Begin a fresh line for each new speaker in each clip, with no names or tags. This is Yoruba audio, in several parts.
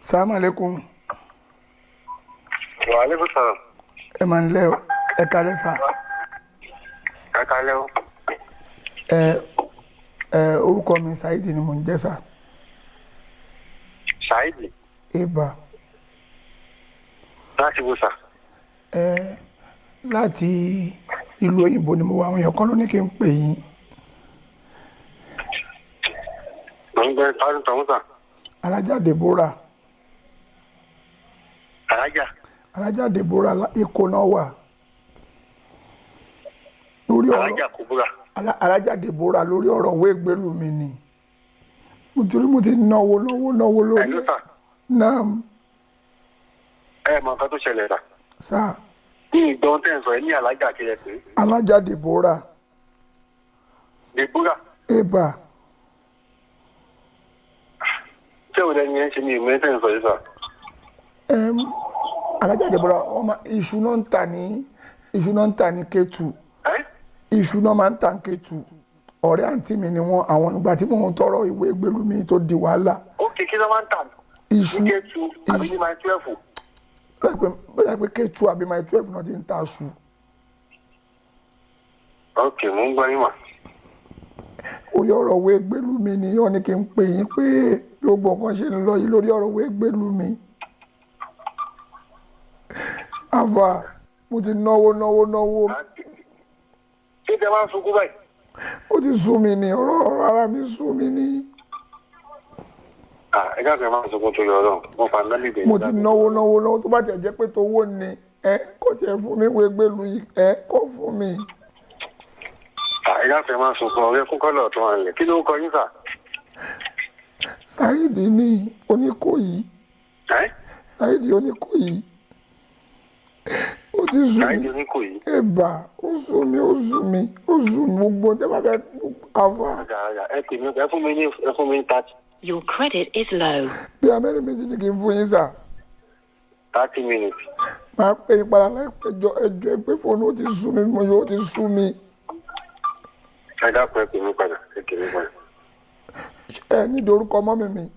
Salaam aleykum.
Wa aleykum salaam.
Ẹ máa ń lẹ́ o, ẹ kalẹ́ sà.
Ẹ kalẹ́ o.
Ẹ ẹ orúkọ mi Saheed ni mò ń jẹ́ sà.
Saheed.
Eba.
Láti wo sà?
Ẹ láti ìlú òyìnbó ni mo wà, àwọn èèyàn kan ló ní kí n pè yín.
Mo ń gbẹ tọ́run tọ́hún sà.
Alájà Deborah.
Alájà.
Alájà Deborah Èkó náà wà. Lórí ọ̀rọ̀
Alájà Kúbúrà.
Alájà Deborah lórí ọ̀rọ̀ owó ìgbélú mi ni. Mo ti rí mo ti náwó náwó náwó lórí.
Hello sà.
Naam.
Ẹ mọ nǹkan tó ṣẹlẹ̀ sà.
Sà.
Ní ìgbọ́n tẹ̀ ń sọ ẹ ní alájà kí ẹ pè é.
Alájà Deborah.
Deborah.
Eba.
Ṣé òun lẹni yẹn ń ṣe ní ìmọ̀ ẹ̀ tẹ̀ ń sọ yìí sà?
Alájà Deborah, wọ́n máa iṣu náà ń tà ní iṣu náà ń tà ní Kétu. Iṣu náà máa ń tà ní Kétu. Ọ̀rẹ́ àǹtí mi ni wọ́n, àwọn ìgbà tí mò ń tọrọ ìwé ìgbélú mi tó di wàhálà.
Ó kì í kí ló máa ń tà?
Iṣu.
Ní Kétu àbí ní Mile 12?
Bẹ́ẹ̀ pé Kétu àbí Mile 12 náà ti ń ta iṣu.
Ok, mò ń gbọ́ yín mà.
Orí ọ̀rọ̀ ìwé ìgbélú mi ni wọ́n ní kí n pè yín pé bí gbogbo nǹkan ṣe ń lọ yìí lórí ọ̀rọ̀ ìwé ìgbélú mi. Àfà, mo ti náwó náwó náwó.
Ṣé tẹ máa ń sunkún báyìí?
Ó ti sú mi ni, ọ̀rọ̀ ara mi sú mi ni.
Ẹ káàkiri máa ń sunkún torí Ọlọ́run, mo fà náà níbẹ̀.
Mo ti náwó náwó náwó, tó bá tiẹ̀ jẹ́ pé tówó ni ẹ kó tiẹ̀ fún mi ìwé gbélú yìí, ẹ kó fún mi.
Ẹ káàkiri máa ń sunkún, ọ̀rẹ́ kún kọ́lọ̀ tó wà nílẹ̀. Kí ló ń kọ yín sà?
Saheed ní Oníkòyí. Saheed Oníkòyí. Ó ti sú mi.
Saheed Oníkòyí.
Ẹ̀bà, ó sú mi, ó sú mi, ó sú mi, gbogbo tẹ́ bá fẹ́ àfà.
Ẹ pè mí, ẹ fún mi ní, ẹ fún mi ní 30.
Your credit is low.
Bí amẹ́rin méjì ni kì í fún yín sà.
30 minutes.
Màá pè yín padà láìpẹ́, jọ ẹjọ́ ẹ pé fóònù ó ti sú mi, mo yóò ti sú mi.
Ẹ dákun, ẹ pè mí padà, ẹ pè mí padà.
Ẹ ní ìdórúkọ mọ́ mi mi.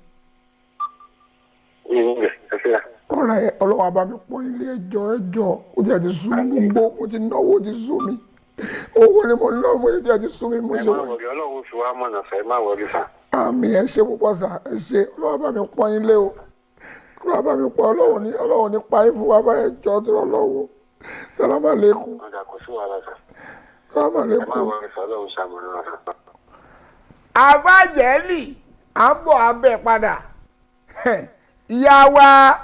Mi ò ní ẹ fi ra.
Ọ̀rẹ́ ẹ, Ọlọ́run àbá mi pọ́n ilé ẹjọ́ ẹjọ́ ó ti ẹ̀ ti sú mi gbogbo, mo ti náwó, ó ti sú mi. Owó ni mo ná, mo ti ẹ̀ ti sú mi, mo
Ẹ
ṣe
má
wọ́n.
wọlé, Ọlọ́run fi wá mọ̀nà fẹ́, má wọlé fà.
Àmì, ẹ ṣe púpọ̀ sà, ẹ ṣe, Ọlọ́run àbá mi pọ́n ilé o. Ọlọ́run àbá mi pọ́n, Ọlọ́run ní Ọlọ́run ní pa yín fún wa báyẹn jọ tó lọ́wọ́. Sàlámà lẹ́kùn.
Ọjà kò sí wàhálà sà.
Sàlámà
Ẹ má
lẹ́kùn.
wọlé sà, Ọlọ́run ṣàmọ̀nà wa sà.
Àbájẹ́lì à ń bọ̀ abẹ́ padà. Ìyá wa.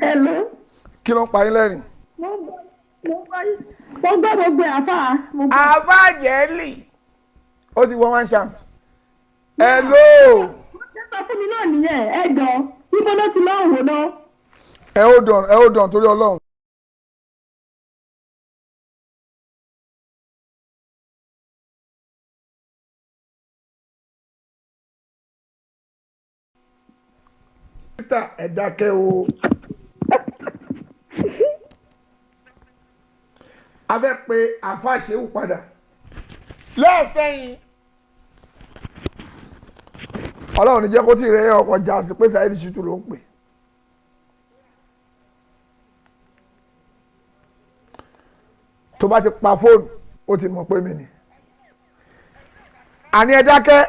Hello.
Kí ló ń pa yín lẹ́rìn?
Mo gbọ́ gbogbo ẹ̀ àfà. Mo gbọ́.
Àbájẹ́lì ó ti wọ́n one chance. Hello.
Wọ́n ṣe sọ fún mi náà nìyẹn, ẹ jọ, ibo ló ti lọ́ọ́ wò náà?
Ẹ hold on, ẹ hold on torí Ọlọ́run. Sísá, ẹ dákẹ́ o. A fẹ́ pe àfa ṣéwù padà lẹ́ẹ̀sẹ̀yìn. Ọlọ́run ní jẹ́ kó tí ì rẹ̀ ọkọ̀ já sí pé Saheed Shittu ló ń pè. Tó bá ti pa fóònù, ó ti mọ̀ pé mi ni. Àní ẹ dákẹ́.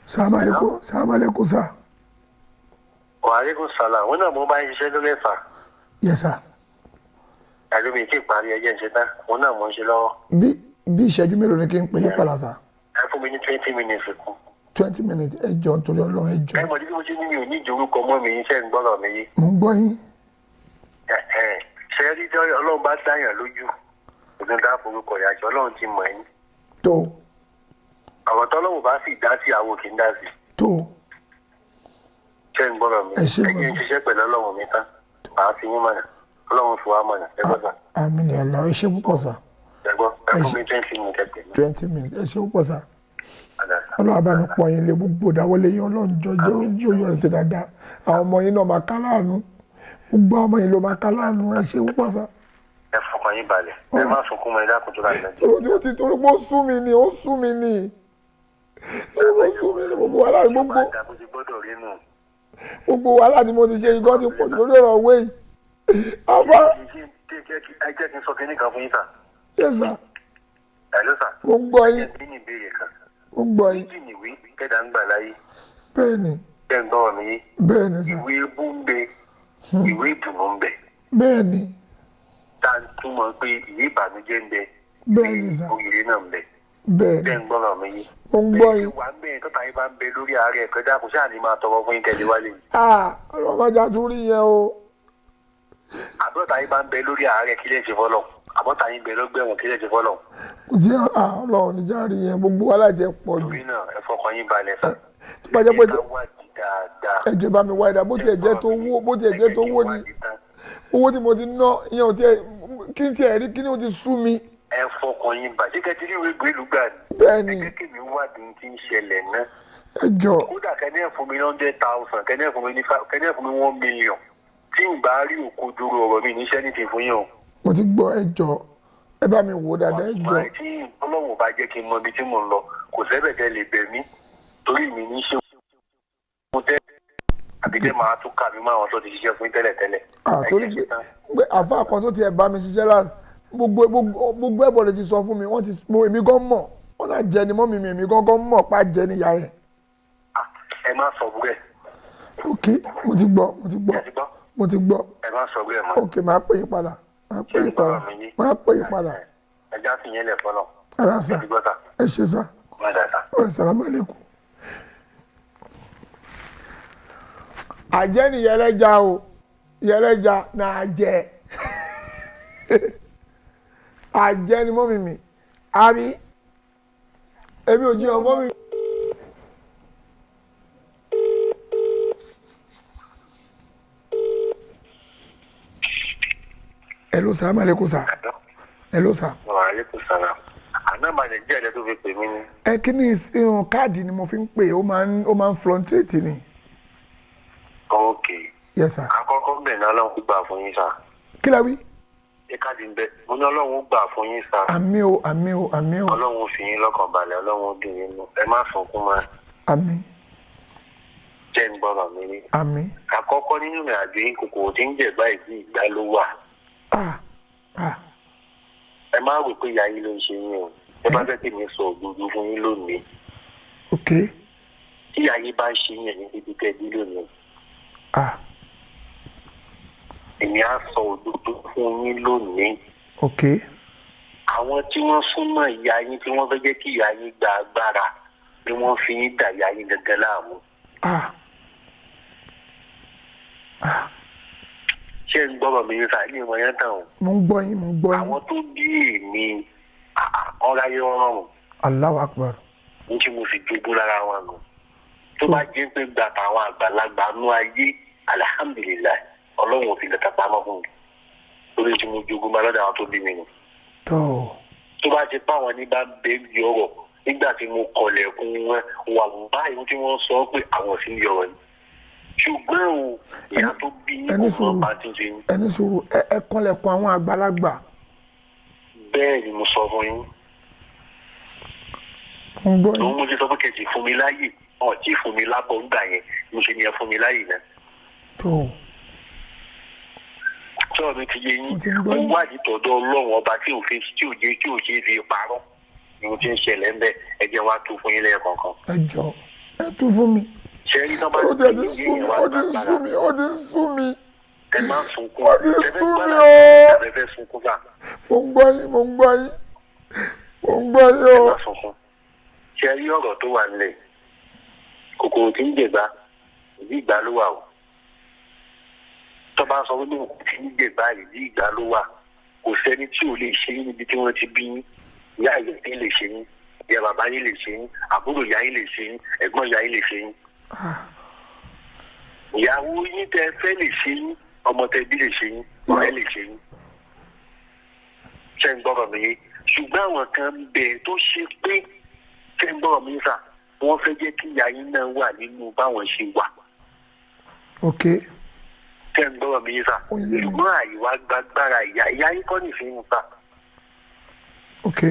Salaam alaikum, salaam alaikum sir.
Wa alaikum salam. Wọn náà mo bá ń ṣiṣẹ́ lórí ẹ̀fà.
Yes sir.
Àlọ́ mi ti parí ẹjẹ́ ń ṣe tán. Wọn náà mo ń ṣe lọ́wọ́.
Bí ìṣẹ́jú mélòó ni kí n pè yín padà sir?
Ẹ fún mi ní 20 minutes kù.
20 minutes, ẹ jọ̀ọ́ nítorí Ọlọ́run, ẹ jọ̀ọ́.
Ẹ mọ̀ ní bí mo ṣe ní mi ò ní ìjorúkọ mọ́ mi, iṣẹ́ ń gbọ́rọ̀ mi yé.
Mo ń gbọ́ yín.
Ṣé rí tí Ọlọ́run bá dáyàn lójú, òun dá forúkọ ìyàjọ́, Ọlọ́run ti mọ̀ yín.
Tó.
Àwọn tọ́lọ́wọ́ bá sì dá sí, àwọn kì í dá sí.
Tó.
Ṣé ń gbọ́rọ̀ mi?
Ẹ ṣé
Ẹ jẹ́ ń
gan-an.
ṣiṣẹ́ pẹ̀lú Ọlọ́run mi tán. Màá fi yín mọ̀nà. Ọlọ́run fi wá mọ̀nà. Ẹ gbọ́ sà.
Àmín ya Allah, ẹ ṣé púpọ̀ sà.
Ẹ gbọ́, ẹ
Ẹ
fún
ṣé.
mi 20 minutes ẹ pè mí.
20 minutes, ẹ ṣé púpọ̀ sà.
Ọ̀dà.
Ọlọ́run bá mi pọ̀ yín lé gbogbo ìdáwọ́lé yín, Ọlọ́run jọ jẹ́ ojú yọrí sí dáadáa. Àwọn ọmọ yín náà máa ká láàánú. Gbogbo ọmọ yìí ló máa ká láàánú. Ẹ ṣe púpọ̀ sá.
Ẹ fọkàn yín balẹ̀, ẹ má sunkún mọ́, ẹ dákun tó láti lẹ́jọ́.
Torí ó ti torí pé ó sú mi ni, ó sú mi ni, torí pé ó sú mi ni. Gbogbo wàhálà, gbogbo
Bó ti gbọ́dọ̀ rí nù.
gbogbo wàhálà tí mo ti ṣe igán ti pọ̀ jù lórí ọ̀rọ̀ òwe yìí. Afa.
Ẹ jẹ́ kí n sọ kinní kan fún yín sà.
Yes sir.
Ẹ ló sà.
Mo ń gbọ́ yín.
Ẹ ní ìbéèrè kan.
Mo ń gbọ́ yín.
Méjì nìwé kẹ́dà ń gbà láyé.
Bẹ́ẹ̀ ni.
Ṣé ń gbọ́ mi yé?
Bẹ́ẹ̀ ni sà.
Ìwé ebú ń bẹ, ìwé ìdùnnú ń bẹ.
Bẹ́ẹ̀ ni.
Tá a túmọ̀ pé ìwé ìbànújẹ́ ń bẹ.
Bẹ́ẹ̀ ni sà.
Òyìnbó náà ń bẹ.
Bẹ́ẹ̀
Ṣé
ni.
ń gbọ́ mi yé?
Mo ń gbọ́ yín.
Wà ń bẹ̀rẹ̀ tọ́ta yín bá ń bẹ lórí ààrẹ ẹ̀kọ́, dákun ṣáà ní máa tọrọ fún yín kẹ́lẹ́ wálé.
Ah, ọlọ́mọdé tún rí yẹn o.
Àbọ̀tà yín bá ń bẹ lórí ààrẹ, kí lè ṣe fọlọ́? Àbọ̀tà yín bẹ lọ́gbẹ̀wọ̀n, kí lè ṣe fọlọ́?
Kò sí. Ọlọ́run níjà rí yẹn. Gbogbo wàhálà ti ẹ̀ pọ̀ jù.
Torí náà, ẹ fọkàn yín balẹ̀ fún.
Tó bá jẹ́ pé
Ẹ ká wádìí dáadáa.
Ẹjọ́ bá mi wá ìdá, bó tiẹ̀ jẹ́ tó wó, bó tiẹ̀ jẹ́ tó wó ni owó tí mo ti ná ìyẹn ò tiẹ̀ kí n tiẹ̀ rí kí ni ó ti sú mi.
Ẹ fọkàn yín balẹ̀. Ṣé kẹ́tí rí ìwé ìgbélú gbà ní?
Bẹ́ẹ̀ ni.
Ẹ jẹ́ kí mi wádìí tí ń ṣẹlẹ̀ náà.
Ẹjọ́.
Kódà kẹ́ni ẹ̀ fún mi ní 100,000, kẹ́ni ẹ̀ fún mi ní five, kẹ́ni ẹ̀ fún mi 1 million. Tí n bá rí òkodoro ọ̀rọ̀ mi níṣẹ́ ní ti fún yín o.
Mo ti gbọ́. Ẹjọ́, ẹ bá mi wò dáadáa, ẹjọ́.
Tí Ọlọ́run bá jẹ́ kí n mọ ibi tí mò ń lọ, kò sẹ́bẹ̀ tẹ́ lè bẹ̀ mí torí mi ní ṣe mo tẹ́ àbí tẹ́ máa tún kà mí mọ́ àwọn tó ti ṣiṣẹ́ fún yín tẹ́lẹ̀tẹ́lẹ̀.
Ah, torí
Ẹ jẹ́
pé
ṣe tán.
Pé àfa kan tó tiẹ̀ bá mi ṣiṣẹ́ láti gbogbo gbogbo gbogbo ẹ̀bọ̀ lè ti sọ fún mi, wọ́n ti mo èmi gan mọ̀ wọ́n náà jẹ ni mọ́ mi èmi gan gan mọ̀ pa jẹ ni ìyá yẹn.
Ah, ẹ má sọ búrẹ́.
Ok, mo ti gbọ́, mo ti gbọ́.
Ẹ ti gbọ́.
Mo ti gbọ́.
Ẹ má sọ búrẹ́ mọ́.
Ok, máa pè yín padà, máa pè yín padà, máa pè yín padà.
Ẹ já sí yẹn lẹ̀ fọlọ́.
Ara sà.
Ẹ ti gbọ́ sà.
Ẹ ṣe sà.
Má dà sà.
Ọ̀rẹ́, sàlámù aláìkùm. Àjẹ́ ni yẹlẹ́ja o, yẹlẹ́ja náà jẹ́ àjẹ́ ni mọ́mì mi àbí èmi ò jiyàn mọ́mì. Hello, sàlámù aláìkùm sà. Hello sà.
Wa alaikum salam. Àná màá Nàìjíríà lẹ tó fi pè mí ní.
Ẹ kí ni irun káàdì ni mo fi ń pè, ó máa ń fluctuate ni.
Ok.
Yes sir.
Àkọ́kọ́ bẹ̀ ní Ọlọ́run gbà fún yín sà.
Kí la wí?
Ṣé káàdì ń bẹ? Mo ní Ọlọ́run gbà fún yín sà.
Àmín o, àmín o, àmín o.
Ọlọ́run fi yín lọ́kàn balẹ̀, Ọlọ́run dùn yín nù. Ẹ má sunkún mọ́.
Àmín.
Jẹ́ ń gbọ́rọ̀ mi rí.
Àmín.
Àkọ́kọ́ nínú ìrìn àjò yín, kòkòrò tí ń jẹ̀ báyìí sí ìgbà ló wà.
Ah ah.
Ẹ má rò pé ìyá yín ló ń ṣe yín o. Ẹ bá fẹ́ kí mi sọ òdodo fún yín lónìí.
Ok.
Tí ìyá yín bá ń ṣe yín, ẹ̀yìn bíbí tẹ́ bí lónìí.
Ah.
Èmi á sọ òdodo fún yín lónìí.
Ok.
Àwọn tí wọ́n súnmọ́ ìyá yín, tí wọ́n fẹ́ jẹ́ kí ìyá yín gba agbára, ni wọ́n fi yín dà ìyá yín gangan láàmú.
Ah ah.
Ṣé ń gbọ́rọ̀ mi yín sáà ní ìmọ̀ yẹn tán o?
Mo ń gbọ́ yín, mo ń gbọ́ yín.
Àwọn tó bí èmi ọ̀ráyé rọrùn.
Allahu Akbar.
Ní tí mo sì jogún lára wọn nù. Tó bá jẹ́ pé gba tàwọn àgbàlagbà nú ayé, alihamudulilayi, Ọlọ́run ò fi lẹ́tà pamọ́ fún mi. Lórí tí mo jogún bá lọ́dọ̀ àwọn tó bí mi nù.
Tó.
Tó bá ti bá wọn ní bá bẹ́ẹ̀ yọrọ̀ nígbà tí mo kọlẹ̀kùn wọn wà báyìí, tí wọ́n sọ pé àwọn sì ń yọrọ̀ ni. Ṣùgbọ́n o, ìyá tó bí
Ẹni
ọmọ
sùúrù.
bá ti ṣe.
Ẹni sùúrù, ẹ kànlẹ̀kùn àwọn àgbàlagbà?
Bẹ́ẹ̀ ni mo sọ fún yín.
Mo ń gbọ́ yín.
Òun mo ti sọ pé kẹ̀sì fún mi láàyè ọ̀ tí fún mi lábọ̀ ńgbà yẹn, mo ṣe ni ẹ fún mi láàyè náà.
Tó.
Sọ̀rọ̀ mi ti yé yín?
Mo ti ń gbọ́
Mo
yín.
wádìí tọ̀dọ̀ Ọlọ́run Ọba tí òfin tí ò jẹ́ tí ò ṣe é fi parọ́ ni mo ti ń ṣẹlẹ̀ ń bẹ̀. Ẹ jẹ́ wá tú fún yín lẹ́ẹ̀kọ̀ọ̀kan.
Ẹ jọ, ẹ tú fún mi.
Ṣé rí tọ́ bá
Ó ti
ti
sú mi, ó ti sú mi, ó ti sú mi.
Ẹ má sunkún.
Ó ti
Ẹ fẹ́
sú mi
gbọ́dọ̀
o.
ẹ fẹ́ sunkún sà?
Mo ń gbọ́ yín, mo ń gbọ́ yín, mo ń gbọ́ yín
Ẹ
o.
má sunkún. Ṣé rí ọ̀rọ̀ tó wà nílẹ̀, kòkòrò tí ń jẹ̀gbá ìdí ìgbà ló wà o. Tó bá sọ wípé kòkòrò tí ń jẹ̀gbá ìdí ìgbà ló wà, kò sẹ́ni tí ò lè ṣe yín níbi tí wọ́n ti bí yín. Ìyá ìyá yín lè ṣe yín, ìyá bàbá yín lè ṣe yín, àbúrò ìyá yín lè ṣe yín, ẹ̀gbọ́n ìyá yín lè ṣe yín, ìyàwó yín tẹ́ fẹ́ lè ṣe yín, ọmọ tẹ́ bí lè ṣe yín, ọ̀rẹ́ lè ṣe yín. Ṣé ń gbọ́rọ̀ mi yé? Ṣùgbọ́n àwọn kan ń bẹ tó ṣe pé, ṣé ń gbọ́rọ̀ mi yé sà, wọ́n fẹ́ jẹ́ kí ìyá yín náà wà nínú báwọn ṣe wà.
Ok.
Ṣé ń gbọ́rọ̀ gbọ́rọ̀ mi yé sà?
Ó yé mi.
Ṣùgbọ́n àìwá gbàgbára ìyá, ìyá yín kọ́ nìfín sà.
Ok.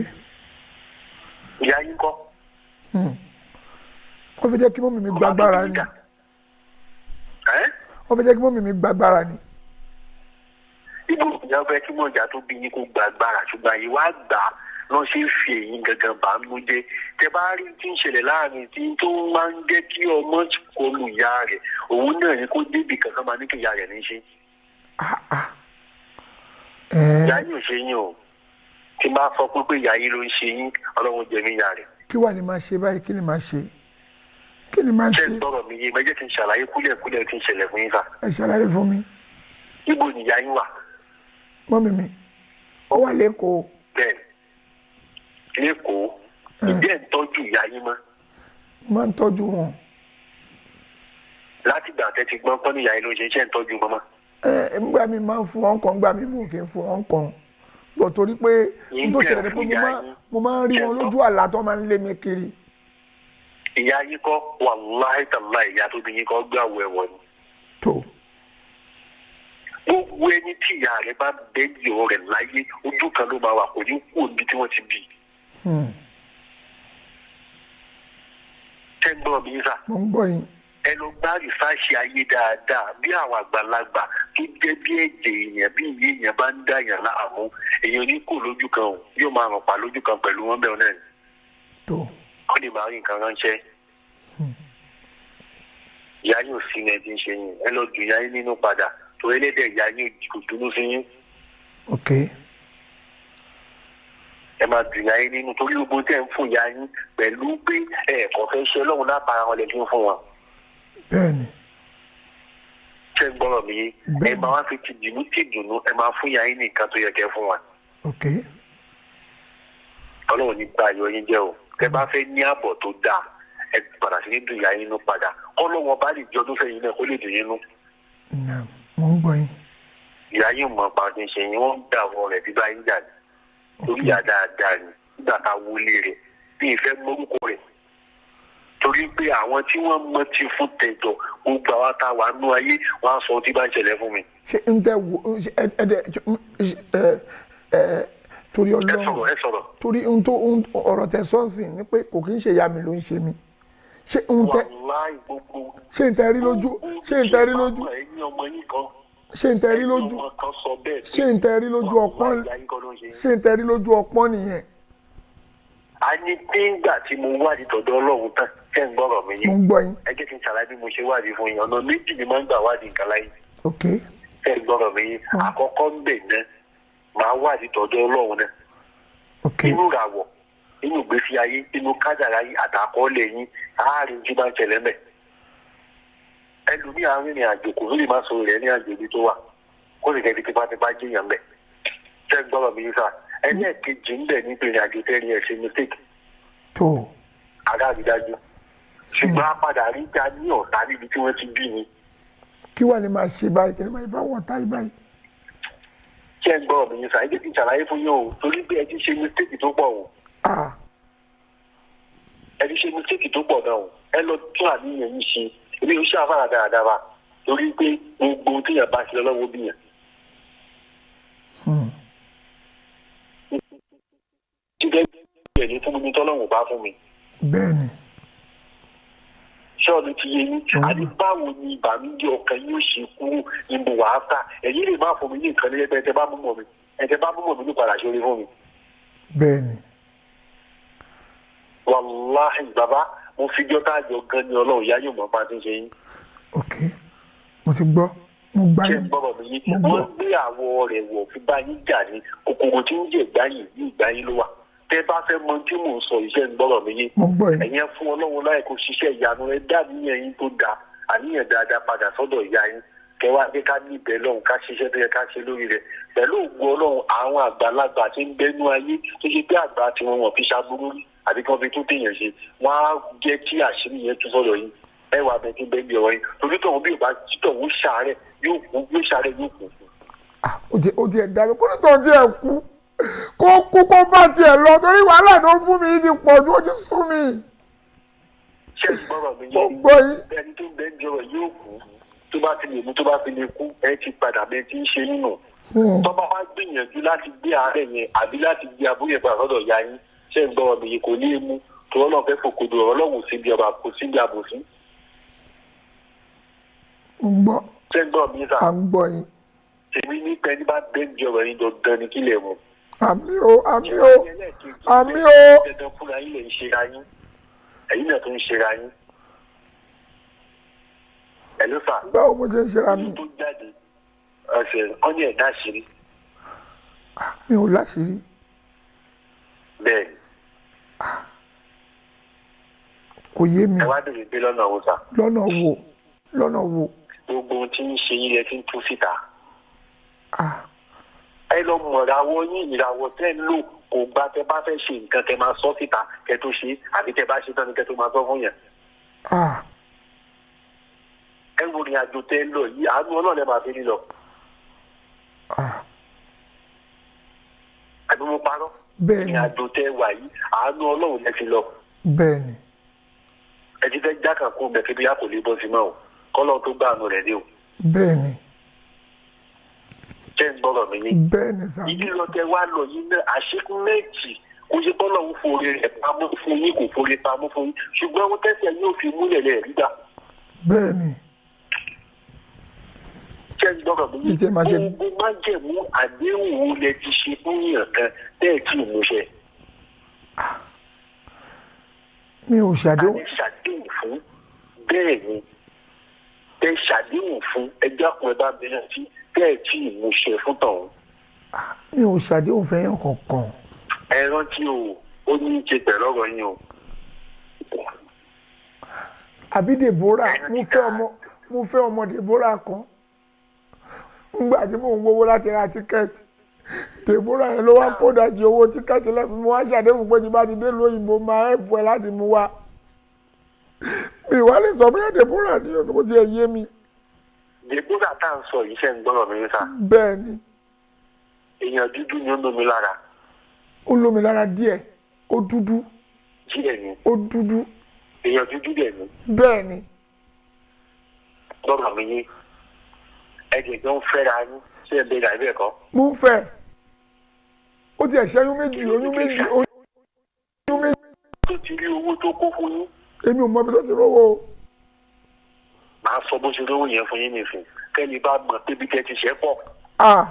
Ìyá yín kọ́.
Wọ́n fi jẹ́ kí mummy mi gbàgbára ni.
Ẹ́
Wọ́n fi jẹ́ kí mummy mi gbàgbára ni.
Ibo ìyá fẹ́ kí mọ̀jà tó bí yín kó gbàgbára, ṣùgbọ́n àìwá gbà á lọ́n ṣe ń fi èyí gangan bá ń mú jẹ́. Tẹ bá rí tí ń ṣẹlẹ̀ láàrin tí tó máa ń jẹ́ kí ọmọ kọlu ìyá rẹ̀, òun náà ni kó débì kankan máa ní kí ìyá rẹ̀ ní í ṣe.
Ah ah. Ẹ̀ẹ́.
Ìyá yín ò ṣe yín o. Tí n bá sọ pé ìyá yín ló ń ṣe yín, Ọlọ́run jẹ mí ìyá rẹ̀.
Kí wàá ní máa ṣe báyìí? Kí ni máa ṣe? Kí ni máa
Ṣé
ṣe?
ń gbọ́rọ̀ mi yé? Mẹ́jẹ̀ kí n ṣàlàyé kúlẹ̀kúlẹ̀ tí ń ṣẹlẹ̀ fún yín sà.
Ẹ ṣàlàyé fún mi.
Ibo ni ìyá yín wà?
Mummy mi, ó wà lẹ́kọ̀ọ́.
Bẹ́ẹ̀, lẹ́kọ̀ọ́. Ìdí ẹ̀ ń tọ́jú ìyá yín mọ́?
Mo máa ń tọ́jú wọn.
Látìgbà tẹ́ ti gbọ́n pọ́n ní ìyá yín ló ń ṣe, iṣẹ́ ń tọ́jú wọn mọ́?
Ẹ ngbà mi máa ń fún wọn kan, ngbà mi mú kí n fún wọn kan bọ̀, torí pé n tó ṣẹlẹ̀ ni pé mo máa ń rí wọn lójú àlá tó máa ń lé mi kiri.
Ìyá yín kọ́, wàláhì tàláhì, ìyá tó bí yín kọ́ gbé àwọ̀ ẹ̀wọ̀n ni.
Tó.
Gbogbo ẹni tí ìyá rẹ̀ bá bẹ́ẹ̀ yọ rẹ̀ láyé, ojú kan ló máa wà, kò ní kú òbí tí wọ́n ti bí. Ṣé ń gbọ́ mi sà?
Mo ń gbọ́ yín.
Ẹ lọ gbá rìsáàṣì ayé dáadáa. Bí àwọn àgbàlagbà tó jẹ́ bí ẹ̀jẹ̀ èèyàn, bí ìyé èèyàn bá ń dá èèyàn láàmú, èèyàn ní kò lójú kan o, yóò máa ràn pa lójú kan pẹ̀lú wọn bẹ́ẹ̀ náà ni.
Tó.
Wọ́n lè máa rí nǹkan ránṣẹ́. Ìyá yóò sí ní ẹbí ń ṣe yín. Ẹ lọ dùn ìyá yín nínú padà, torí ẹlẹ́dẹ̀ ìyá yín kò dúró sí yín.
Ok.
Ẹ máa dùn ìyá yín nínú, torí gbogbo tẹ̀ ń fún ìyá yín pẹ̀lú pé ẹ̀ẹ̀kọ́ fẹ́ ṣe Ọlọ́run látara wọn lè fi ń fún wọn.
Bẹ́ẹ̀ni.
Ṣé ń gbọ́rọ̀ mi yé? Ẹ
Bẹ́ẹ̀ni.
máa wá fi ti dùnú ti dùnú, ẹ máa fún ìyá yín ní nǹkan tó yẹ kẹ́ fún wa.
Ok.
Ọlọ́run ní gba ayọ̀ yín jẹ́ o. Tẹ bá fẹ́ ní ààbọ̀ tó dáa, ẹ padà sí ní dùn ìyá yín nú padà, kọ́lọ́wọ́n bá lè jọdún fẹ́yìn náà kó lè dùn yín nú.
Naam, mo ń gbọ́ yín.
Ìyá yín mọ̀ pa ti ń ṣe yín, wọ́n ń gbà wọ rẹ̀ bí bá yín jà ní torí ìyá dáadáa ni. Nígbà tá a wọlé rẹ̀ bí ìfẹ́ mórúkọ rẹ̀, torí pé àwọn tí wọ́n mọ ti fún tẹ̀dọ̀, gbogbo àwa tá a wà nú ayé, wọ́n á sọ ohun tí bá ń ṣẹlẹ̀ fún mi.
Ṣé n tẹ wo ṣe ẹ ẹ dẹ ẹ ẹ torí
Ẹ
Ọlọ́run.
sọ̀rọ̀, ẹ sọ̀rọ̀.
Torí ohun tó ọ̀rọ̀ tẹ sọ́ọ̀sì ni pé kò kí ń ṣe ìyá mi ló ń ṣe mí. Ṣé n tẹ
Wàláì gbogbo.
Ṣé n tẹ rí lójú? Ṣé n tẹ rí lójú?
Ẹ̀yin ọmọ yín kan.
Ṣé n tẹ rí lójú?
Ẹ̀yin ọmọ kan sọ bẹ́ẹ̀ pé
Ṣé n tẹ rí lójú ọpọ́n?
wàláì ìyá yín kan ló ń ṣe yín.
Ṣé n tẹ rí lójú ọpọ́n nìyẹn?
A ní pé ńgbà tí mo wádìí tọ̀dọ̀ Ọlọ́run tán, ṣé ń gbọ́rọ̀ mi
Mo
yé?
ń gbọ́ yín.
Ẹ jẹ́ kí n ṣàlàyé bí mo ṣe wádìí fún yín. Ọ̀nà méjì ni mo ń gbà wádìí nǹkan láyé.
Ok.
Ṣé ń gbọ́rọ̀ mi yé? Àkọ́kọ́ ń bẹ̀ náà, màá wádìí tọ̀dọ̀ Ọlọ́run náà.
Ok.
Inú ìràwọ̀, inú ìgbésí ayé, inú kádàrá yín àtàkọ́ọ́lẹ̀ yín, àárín tí bá ń ṣẹlẹ̀ mẹ́. Ẹlòmíì arìnrìn àjò kò ní lè má sọ rẹ̀ ní àjò ibi tó wà, kó sì kẹ́ fi tipátipá jiyàn mẹ́. Ṣé ń gbọ́rọ̀ mi yé sà? Ẹlẹ́ẹ̀kejì ń bẹ̀ nípa ìrìn àjò tẹ́rin ẹ̀ ṣe mistake
Tó.
adáàbídájú, ṣùgbọ́n a padà rí ta ní ọ̀tá níbi tí wọ́n ti bí ni.
Kí wàá ní máa ṣe báyìí? Kí ni máa fẹ́ wọ̀n táyì báyìí?
Ṣé ń gbọ́ mi yín sà? Ẹ jẹ́ kí n ṣàlàyé fún yín o, torí pé ẹ ti ṣe mistake tó pọ̀ o.
Ah.
Ẹ ti ṣe mistake tó pọ̀ gan o. Ẹ lọ tún àníyàn yín ṣe. Èmi ò ṣe àfàrà dáradára, torí pé gbogbo ohun téèyàn bá ṣe lọ́wọ́ bí yàn. Jíjẹ́ ìgbẹ́ ní fún mi tọ́lọ́run bá fún mi.
Bẹ́ẹ̀ni.
Ṣọ́ọ̀nù ti yé yín? Àní báwo ni ìbànújẹ́ ọkàn yóò ṣe kúrò ní mo wà á ta? Ẹ̀yin lè má fún mi ní nǹkan ní ẹgbẹ́ ẹ̀tẹ̀ bá mú mọ̀ mi, ẹ̀tẹ̀ bá mú mọ̀ mi ní padà ṣoore fún mi.
Bẹ́ẹ̀ni.
Wàláhì bàbá, mo fi jọ́ tá a jọ gan ni Ọlọ́run, ìyá yóò mọ̀ bá a ti ń ṣe yín.
Ok, mo ti gbọ́, mo gbá
Ṣé
yín.
ń gbọ́rọ̀ mi yín?
Mo gbọ́.
Wọ́n gbé àwọ̀ rẹ̀ wọ̀ fi bá yín jà ní kòkòrò tí ń jẹ ìgbáyìn ní ìgbáyìn ló wà. Tẹ́ bá fẹ́ mọ tí mò ń sọ, iṣẹ́ ń gbọ́rọ̀ mi yín?
Mo gbọ́ yín.
Ẹ̀yin fún Ọlọ́run láì kó ṣiṣẹ́ ìyanu, ẹ dá àníyàn yín tó dáa, àníyàn dáadáa padà sọ́dọ̀ ìyá yín, kẹwàá dé ká ní ìbẹ̀ lọ́hùn, ká ṣiṣẹ́ tó yẹ ká ṣe lórí rẹ̀ pẹ̀lú ògùn Ọlọ́run. Àwọn àgbàlagbà tí ń bẹnu ayé tó ṣe pé àgbà tí wọn wọ̀n fi ṣaburú rí àbí kí wọ́n fi tún téèyàn ṣe, wọ́n á jẹ́ kí àṣírí yẹn tú sọ́dọ̀ yín. Ẹ wà bẹ́ẹ̀ tí ń bẹ́ẹ̀ bí ọ̀rọ̀ yín, torí tọ̀hún bí ò bá títọ̀hún ṣàárẹ̀ yóò kú, yóò ṣàárẹ̀ yóò kú.
Ah, ó ti ẹ̀ dàbí kó ní tó ti ẹ̀ kú, kó kú, kó bá tiẹ̀ lọ, torí wàhálà tó fún mi ti pọ̀ ju, ó ti sú mi.
Ṣé ẹ gbọ́rọ̀ mi
Mo
yé?
gbọ́ yín.
Ẹni tó ń bẹ́ẹ̀ bí ọ̀rọ̀ yóò kú. Tó bá ti lè mú, tó bá fi lè kú, ẹ ti padà bẹ tí ń ṣe nínú. Tó bá wá gbìyànjú láti gbé àárẹ̀ yẹn àbí láti gbé abúlé yẹn padà sọ́dọ̀ ìyá yín, ṣé ń gbọ́ ọ̀bì yìí, kò ní í mú tó ọlọ́run fẹ́ fòkodò ọ̀rọ̀. Ọlọ́run sí ibi ọba, kò sí ibi àbòsí.
Ń gbọ́.
Ṣé ń gbọ́ mi sà?
À ń gbọ́ yín.
Èmi ní pé ẹni bá bẹ́ẹ̀ jọ ọ̀rọ̀ yín, dandan ni kílẹ̀ mu.
Àmín o, àmín o, àmín o.
Dandan fúnra yín lè ń ṣera yín, ẹ̀yin náà tó ń ṣera yín. Ẹ̀ ló fà.
Báwo mo ṣe ń ṣera mi?
Tó jáde ọ̀sẹ̀ ọ́ní ẹ̀dá àṣírí.
Mi ò láṣìírí.
Bẹ́ẹ̀ ni.
Kò yé mi.
Ẹ wá bèrè pé lọ́nà wo sà?
Lọ́nà wo, lọ́nà wo?
Gbogbo ohun tí ń ṣe yín lẹ ti ń tú síta.
Ah.
Ẹ lọ mọ̀ ìràwọ̀ yín, ìràwọ̀ tẹ́ ń lò kò gba tẹ́ bá fẹ́ ṣe nǹkan tẹ́ máa sọ síta kẹ́ tó ṣe, àbí tẹ́ bá ṣe tán ni kẹ́ tó máa sọ fún yẹn.
Ah.
Ẹ wo ìrìn àjò tẹ́ ń lọ yìí, àánú Ọlọ́run ẹ máa fi rí lọ.
Ah.
Àbí mo parọ́?
Bẹ́ẹ̀ ni.
Ìrìn àjò tẹ́ wà yìí, àánú Ọlọ́run lẹ fi lọ.
Bẹ́ẹ̀ ni.
Ẹ ti fẹ́ jákàn kó bẹ̀ kí bí a kò lè bọ́ sí mọ́ o, kọ́lọ́ tó gbà àánú rẹ̀ dé o.
Bẹ́ẹ̀ ni.
Jẹ́ ń gbọ́rọ̀ mi ní.
Bẹ́ẹ̀ ni sà.
Ibi lọ tẹ wá lọ yìí náà, àṣekúmẹ́ẹ̀tì kò ṣe bọ́lá ń forí rẹ̀ pamọ́ fún yín, kò forí pamọ́ fún yín, ṣùgbọ́n ohun tẹ́sẹ̀ yóò fi múlẹ̀ lẹ̀ rí gbà.
Bẹ́ẹ̀ ni.
Jẹ́ ń gbọ́rọ̀ mi ní.
Ìjẹ́ máa ṣe.
Gbogbo májẹ̀mú àdéhùn wo lẹ ti ṣe fún yàn kan tẹ́ ẹ̀ tí ì múṣẹ?
Mi ò ṣàdéhùn.
Àní ṣàdéhùn fún, bẹ́ẹ̀ ni, tẹ́ ṣàdéhùn fún ẹjọ́ àpò ẹ bá mi rántí tẹ́ ẹ̀ tí ì múṣẹ fún tọ̀hún.
Mi ò ṣàdéhùn fẹ́yàn kankan.
Ẹ rántí o, ó ní í ṣe pẹ̀lú ọ̀rọ̀ yín o.
Àbí Deborah, mo fẹ́ ọmọ Deborah kan ngbà tí mò ń wówó láti ra ticket. Deborah yẹn ló wá kó dájú owó ticket lẹ́fún mi. Wá ṣàdéhùn pé tí bá ti dé lóyìnbó, máa ẹ̀bù ẹ̀ láti mú wá. Mi wá lè sọ bóyá Deborah ní o, kò tiẹ̀ yé mi.
Deborah tá à ń sọ yìí, ṣe ń gbọ́rọ̀ mi sá?
Bẹ́ẹ̀ ni.
Èèyàn dúdú ni, ó lómi lára?
Ó lómi lára díẹ̀, ó dúdú.
Díẹ̀ ni?
Ó dúdú.
Èèyàn dúdú dẹ̀ ni?
Bẹ́ẹ̀ ni.
Gbọ́rọ̀ mi yé, ẹ̀jẹ̀ tó ń fẹ́ra yín, ṣé ẹ bẹ̀rẹ̀ àbí ẹ̀kọ́?
Mo ń fẹ́. Ó tiẹ̀ ṣẹ́yún méjì, oyún méjì, oyún méjì.
Tó ti rí owó tó kó fún yín?
Èmi ò mọ ibi tó ti rówó o.
Màá sọ bó ṣe rówó yẹn fún yín nìsín, kẹ́ni bá mọ̀ pé bí tẹ́ ti ṣẹ́ pọ̀.
Ah.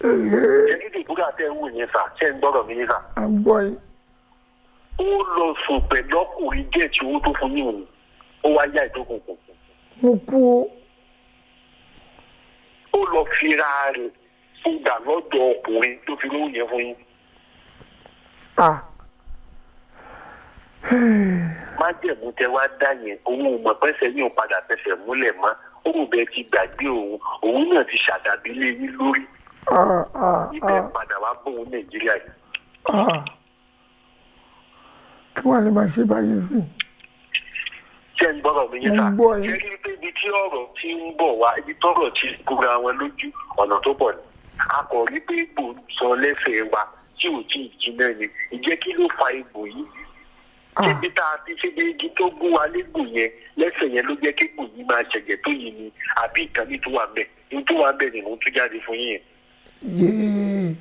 Ṣé Deborah tẹ́ ń wò yẹn sà, ṣé ń gbọ́rọ̀ mi yín sà?
À ń gbọ́ yín.
Ó lọ sùn pẹ̀lú ọkùnrin díẹ̀ tí owó tó fún yín òun, ó wá yá ìdókòkò.
Mo kú o.
Ó lọ fira rẹ̀ fúgbà lọ́dọ̀ ọkùnrin tó fi rówó yẹn fún yín.
Ah.
Májẹ̀mú tẹ wá dá yẹn, òun ò mọ̀ pẹ́sẹ̀ yín ò padà fẹsẹ̀ múlẹ̀ mọ́. Ó rò bẹ́ẹ̀ ti gbàgbé òun, òun náà ti ṣàdàbí lé yín lórí.
Ah, ah.
Ibẹ̀
ah.
padà wá bóun Nàìjíríà yìí.
Ah, kí wàá lè máa ṣe báyìí sí?
Ṣé ń gbọ́dọ̀ mi yín
Mo
sà?
ń gbọ́ yín.
Ṣé rí pé ibi tí ọ̀rọ̀ ti ń bọ̀ wá, ibi tọ́rọ̀ ti kúra wọn lójú, ọ̀nà tó pọ̀ ni. A kò rí pé egbò ń sọ lẹ́sẹ̀ wa tí ò tí ì jiná ni. Ìjẹ́ kí ló fa egbò yìí?
Ah.
Ṣébi tá a ti ṣe bí igi tó gún wa légbò yẹn lẹ́sẹ̀ yẹn ló jẹ́ kégbò yìí máa ṣẹ̀jẹ̀ tó yìí ni, àbí ìkànnì tó wà bẹ́ẹ̀ ní tó wà bẹ́ẹ̀ ni mò ń tú jáde fún yín yẹn.
Yéé.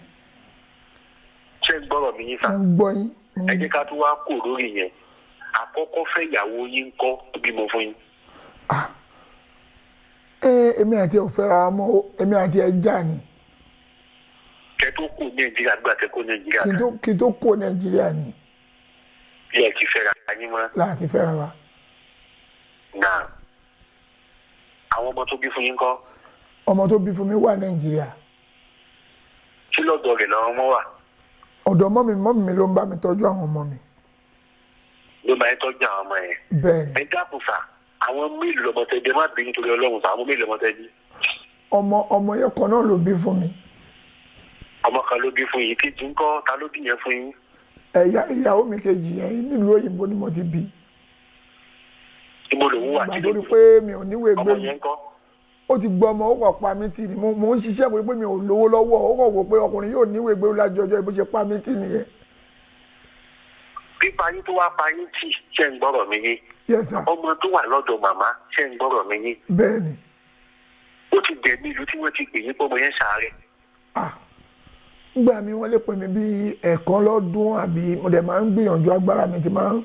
Ṣé ń gbọ́rọ̀ mi yín sà?
Mo ń gbọ́ yín.
Ẹ jẹ́ ká tún wá kò lórí yẹn. Àkọ́kọ́ fẹ́ ìyàwó yín ń kọ́, bímọ fún yín?
Ah, ẹ èmi àti ẹ ò fẹ́ra wa mọ́ o, èmi àti ẹ já ni.
Kẹ́ tó kù Nàìjíríà, gbà tẹ́ kó Nàìjíríà?
Kí n tó kó Nàìjíríà ni.
Bí ẹ ti fẹ́ra yín mọ́?
Láti fẹ́ra wa.
Náà, àwọn ọmọ tó bí fún yín kọ́?
Ọmọ tó bí fún mi wà Nàìjíríà.
Tí lọ́dọ̀ rẹ̀ làwọn ọmọ wà?
Ọ̀dọ̀ mọ́mì mi ló ń bá mi tọ́jú àwọn ọmọ mi.
Ló máa ń tọ́jú àwọn ọmọ yẹn?
Bẹ́ẹ̀ ni.
Ẹ dákun sà, àwọn mélòó lọmọ tẹ bí? Ẹ má bínú torí Ọlọ́run sà, àwọn mélòó lọmọ tẹ bí?
Ọmọ yẹn kan náà ló bí fún mi.
Ọmọ kan ló bí fún yín. Kejì ńkọ́? Ta ló bí yẹn fún yín?
Ẹ̀yà ìyàwó mi kejì yẹn, nílùú òyìnbó ni mo ti bí.
Ibo lòun wà?
Ìgbà
Kí
tó
ló
rí pé mi ò níwèé
ọmọ
gbé mi
yẹn ńkọ́?
Ó ti gbọ́ ọmọ, ó kàn pa mí tì ní. Mo ń ṣiṣẹ́ pé mi ò lówó lọ́wọ́, ó kàn wò pé ọkùnrin yóò níwèé gbé lájọ ọjọ́, bó ṣe pa mí tì nìyẹn.
Pípa yín tó wá pa yín tì, ṣe ń gbọ́rọ̀ mi yé?
Yes sir.
Ọmọ tó wà lọ́dọ̀ màmá, ṣe ń gbọ́rọ̀ mi yé?
Bẹ́ẹ̀ ni.
Ó ti dẹ̀mí ìlú tí wọ́n ti pè yín pọ́mọ yẹn ṣàárẹ̀.
Ah, ngbà mi wọ́n lè pè mí bí ẹ̀ẹ̀kan lọ́dún, àbí mo dẹ̀ máa ń gbìyànjú agbára mi ti máa ń.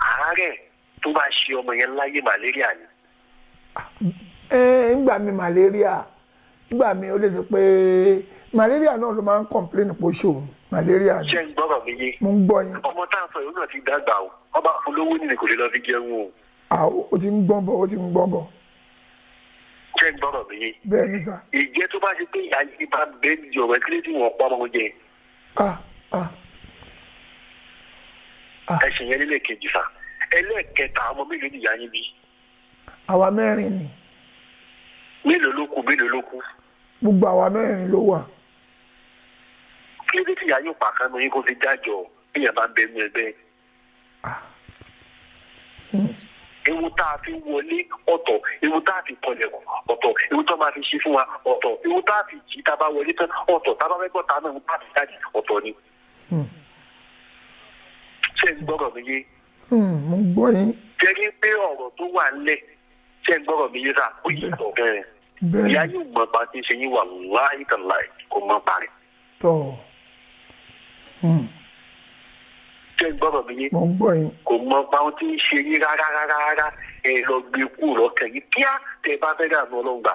Àárẹ̀ tó bá ṣe ọmọ yẹn láyé, malaria ni.
Ẹ ngbà mi malaria, ngbà mi ó lè sọ pé malaria náà ló máa ń complain pé ó ṣòun malaria ni.
Ṣé ń gbọ́rọ̀ mi yé?
Mo ń gbọ́ yín.
Ọmọ tá à ń sọ yìí náà ti dàgbà o, ọba olówó nìyẹn kò lè lọ fi jẹun o.
Ah, ó ti ń gbọ́n bọ̀, ó ti ń gbọ́n bọ̀.
Ṣé ń gbọ́rọ̀ mi yé?
Bẹ́ẹ̀ ni sà.
Ìjẹ́ tó bá ṣe pé ìyá yìí bá bẹ́ẹ̀ ní ọ̀rọ̀ kílé tí wọ́n pa ọmọ jẹ.
Ah ah.
Ẹ̀sìn yẹn nílẹ̀ kejì sà. Ẹlẹ́ẹ̀kẹta, ọmọ mélòó ni ìyá yín bí?
Àwa mẹ́rin ni.
Mélòó ló kù, mélòó ló kù?
Gbogbo àwa mẹ́rin ló wà.
Kí ló dé tí ìyá yóò pa kan ní kó fi dájọ́ bí ìyá bá ń bẹ nínú ẹgbẹ́? Ewu tá a fi wọlé ọ̀tọ̀, ewu tá a fi kọlẹ̀kùn ọ̀tọ̀, ewu tó máa fi ṣe fún wa ọ̀tọ̀, ewu tá a fi jí tá a bá wọlé tán ọ̀tọ̀, tá a bá fẹ́ gbọ́ ta náà ewu tá a fi jáde ọ̀tọ̀ ni. Ṣé ń gbọ́rọ̀ mi yé?
Mo ń gbọ́ yín.
Jẹ́rí pé ọ̀rọ̀ tó wà ńlẹ̀, ṣé ń gbọ́rọ̀ mi yé sá, ó yí tọ̀ bẹ́ẹ̀. Ìyá yóò mọ bá ti ṣe yín, wà láì tàn láì kò mọ parí.
Tọ̀.
Ṣé ń gbọ́rọ̀ mi yé?
Mo ń gbọ́ yín.
Kò mọ bá wọn ti ń ṣe yín rárá rárá rárá. Ẹ lọ gbé kú lọ́kàn yín kíá tẹ bá fẹ́ dànù Ọlọ́run gbà.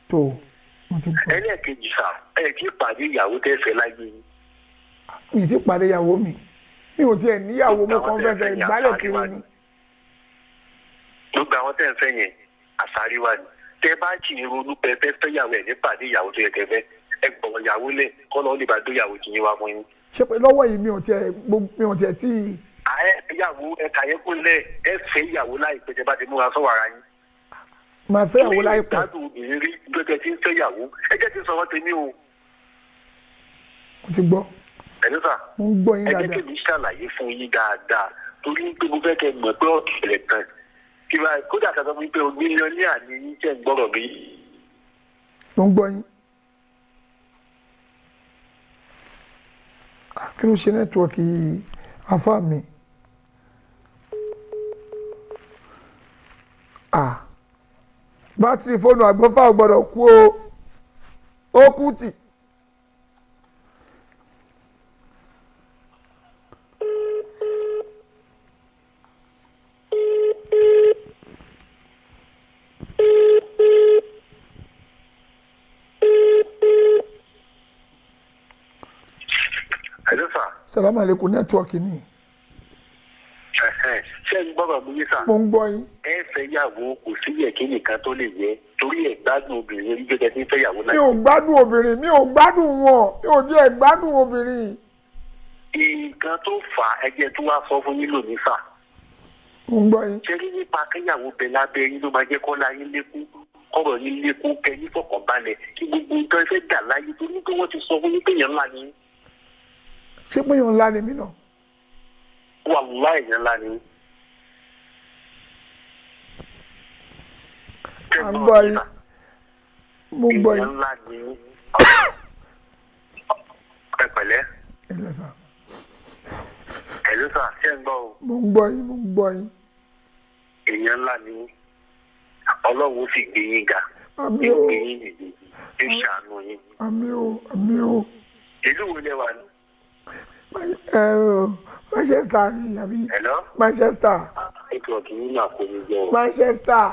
Tó, mo ti gbọ́.
Ẹlẹ́ẹ̀kejì sà, ẹ ti pàdé ìyàwó tẹ́ fẹ́ láyé yín.
Mi ti pàdé ìyàwó mi. Mi ò tiẹ̀ níyàwó, mo kàn fẹsẹ̀ ìgbálẹ̀ kiri ni.
Gbogbo àwọn tẹ́ ń fẹ́ yẹn, àsárí wa ni. Tẹ́ bá jì ń ronú pé fẹ́ fẹ́ ìyàwó ẹ̀ ní pàdé ìyàwó tó yẹ kẹ́ fẹ́. Ẹ gbọ̀wọ̀ ìyàwó lẹ̀ kọ́ lọ́ọ́ lè bá dó ìyàwó tì yín wá fún yín.
Ṣé pé lọ́wọ́ yìí mi ò tiẹ̀ tí.
Ẹ ìyàwó ẹ kàyé kó lẹ̀, ẹ fẹ́ ìyàwó láìpẹ́ tẹ́ bá ti múra sọ́wọ́ ara yín.
Màá fẹ́ ìyàwó láìpẹ́.
Ìgbádùn obìnrin rí gbẹ́gbẹ́ tí ń fẹ́ ìyàwó. Ẹ jẹ́ ti sọ̀rọ̀ tèmi o.
Mo ti gbọ́.
Ẹ̀lú sà.
Mo ń gbọ́ yín dáadáa.
Ẹ jẹ́ kí mi ṣàlàyé fún yín dáadáa torí pé mo fẹ́ kẹ́ mọ̀ pé ọ̀kẹ́rẹ̀ kan. Kódà kan sọ fún mi pé mílíọ̀nìà ni yín, jẹ́ ń gbọ́rọ̀ mi.
Mo ń gbọ́ yín. Kí ló ṣe nẹ́tíwọ́ọ̀kì afá mi? Bátìrì fóònù àgbọ̀fà ò gbọ́dọ̀ kú o, ó kú tì. Salamu aleykum, nẹ́tíwọ́ọ̀kì ni.
Ṣé ń gbọ́rọ̀ mi yé sà?
Mo ń gbọ́ yín.
Ẹ fẹ́ yàwó, kò sí yẹ kí nìkan tó lè yẹ torí ẹ gbádùn obìnrin rí gẹ́gẹ́ tí ń fẹ́ yàwó náà.
Mi ò gbádùn obìnrin, mi ò gbádùn wọn, mi ò tiẹ̀ gbádùn obìnrin.
Nǹkan tó fà á, ẹjẹ tó wá sọ fún yín lónìí sà.
Mo ń gbọ́ yín.
Ṣé rí nípa kẹ́yàwó bẹ lábẹ́ yín ló máa jẹ́ kọ́lá yín lékún, kọ́rọ̀ yín lékún, kẹ́ yín fọkànbalẹ̀ kí gbogbo nǹkan fẹ́ dà láyé torí pé wọ́n ti sọ fún yín pé yẹn ńlá ni.
Ṣé pé yẹn ńlá ni mí náà?
Wàláhì, yẹn ńlá ni.
À ń gbọ́ yín. Mo ń gbọ́ yín.
Èèyàn ńlá ni. Ẹ pẹ̀lẹ́.
Ẹ lẹ sà.
Ẹ ló sà, ṣé ń gbọ́ o?
Mo ń gbọ́ yín, mo ń gbọ́ yín.
Èèyàn ńlá ni. Ọlọ́run ó sì gbé yín ga.
Àmín o.
Gbé yín dìde, yóò ṣàánú yín.
Àmín o, àmín o.
Ìlú wo lẹ wà ní?
Manchester ni àbí?
Hello?
Manchester.
Nẹ́tíwọ̀kì yín náà kò ní jẹ o.
Manchester.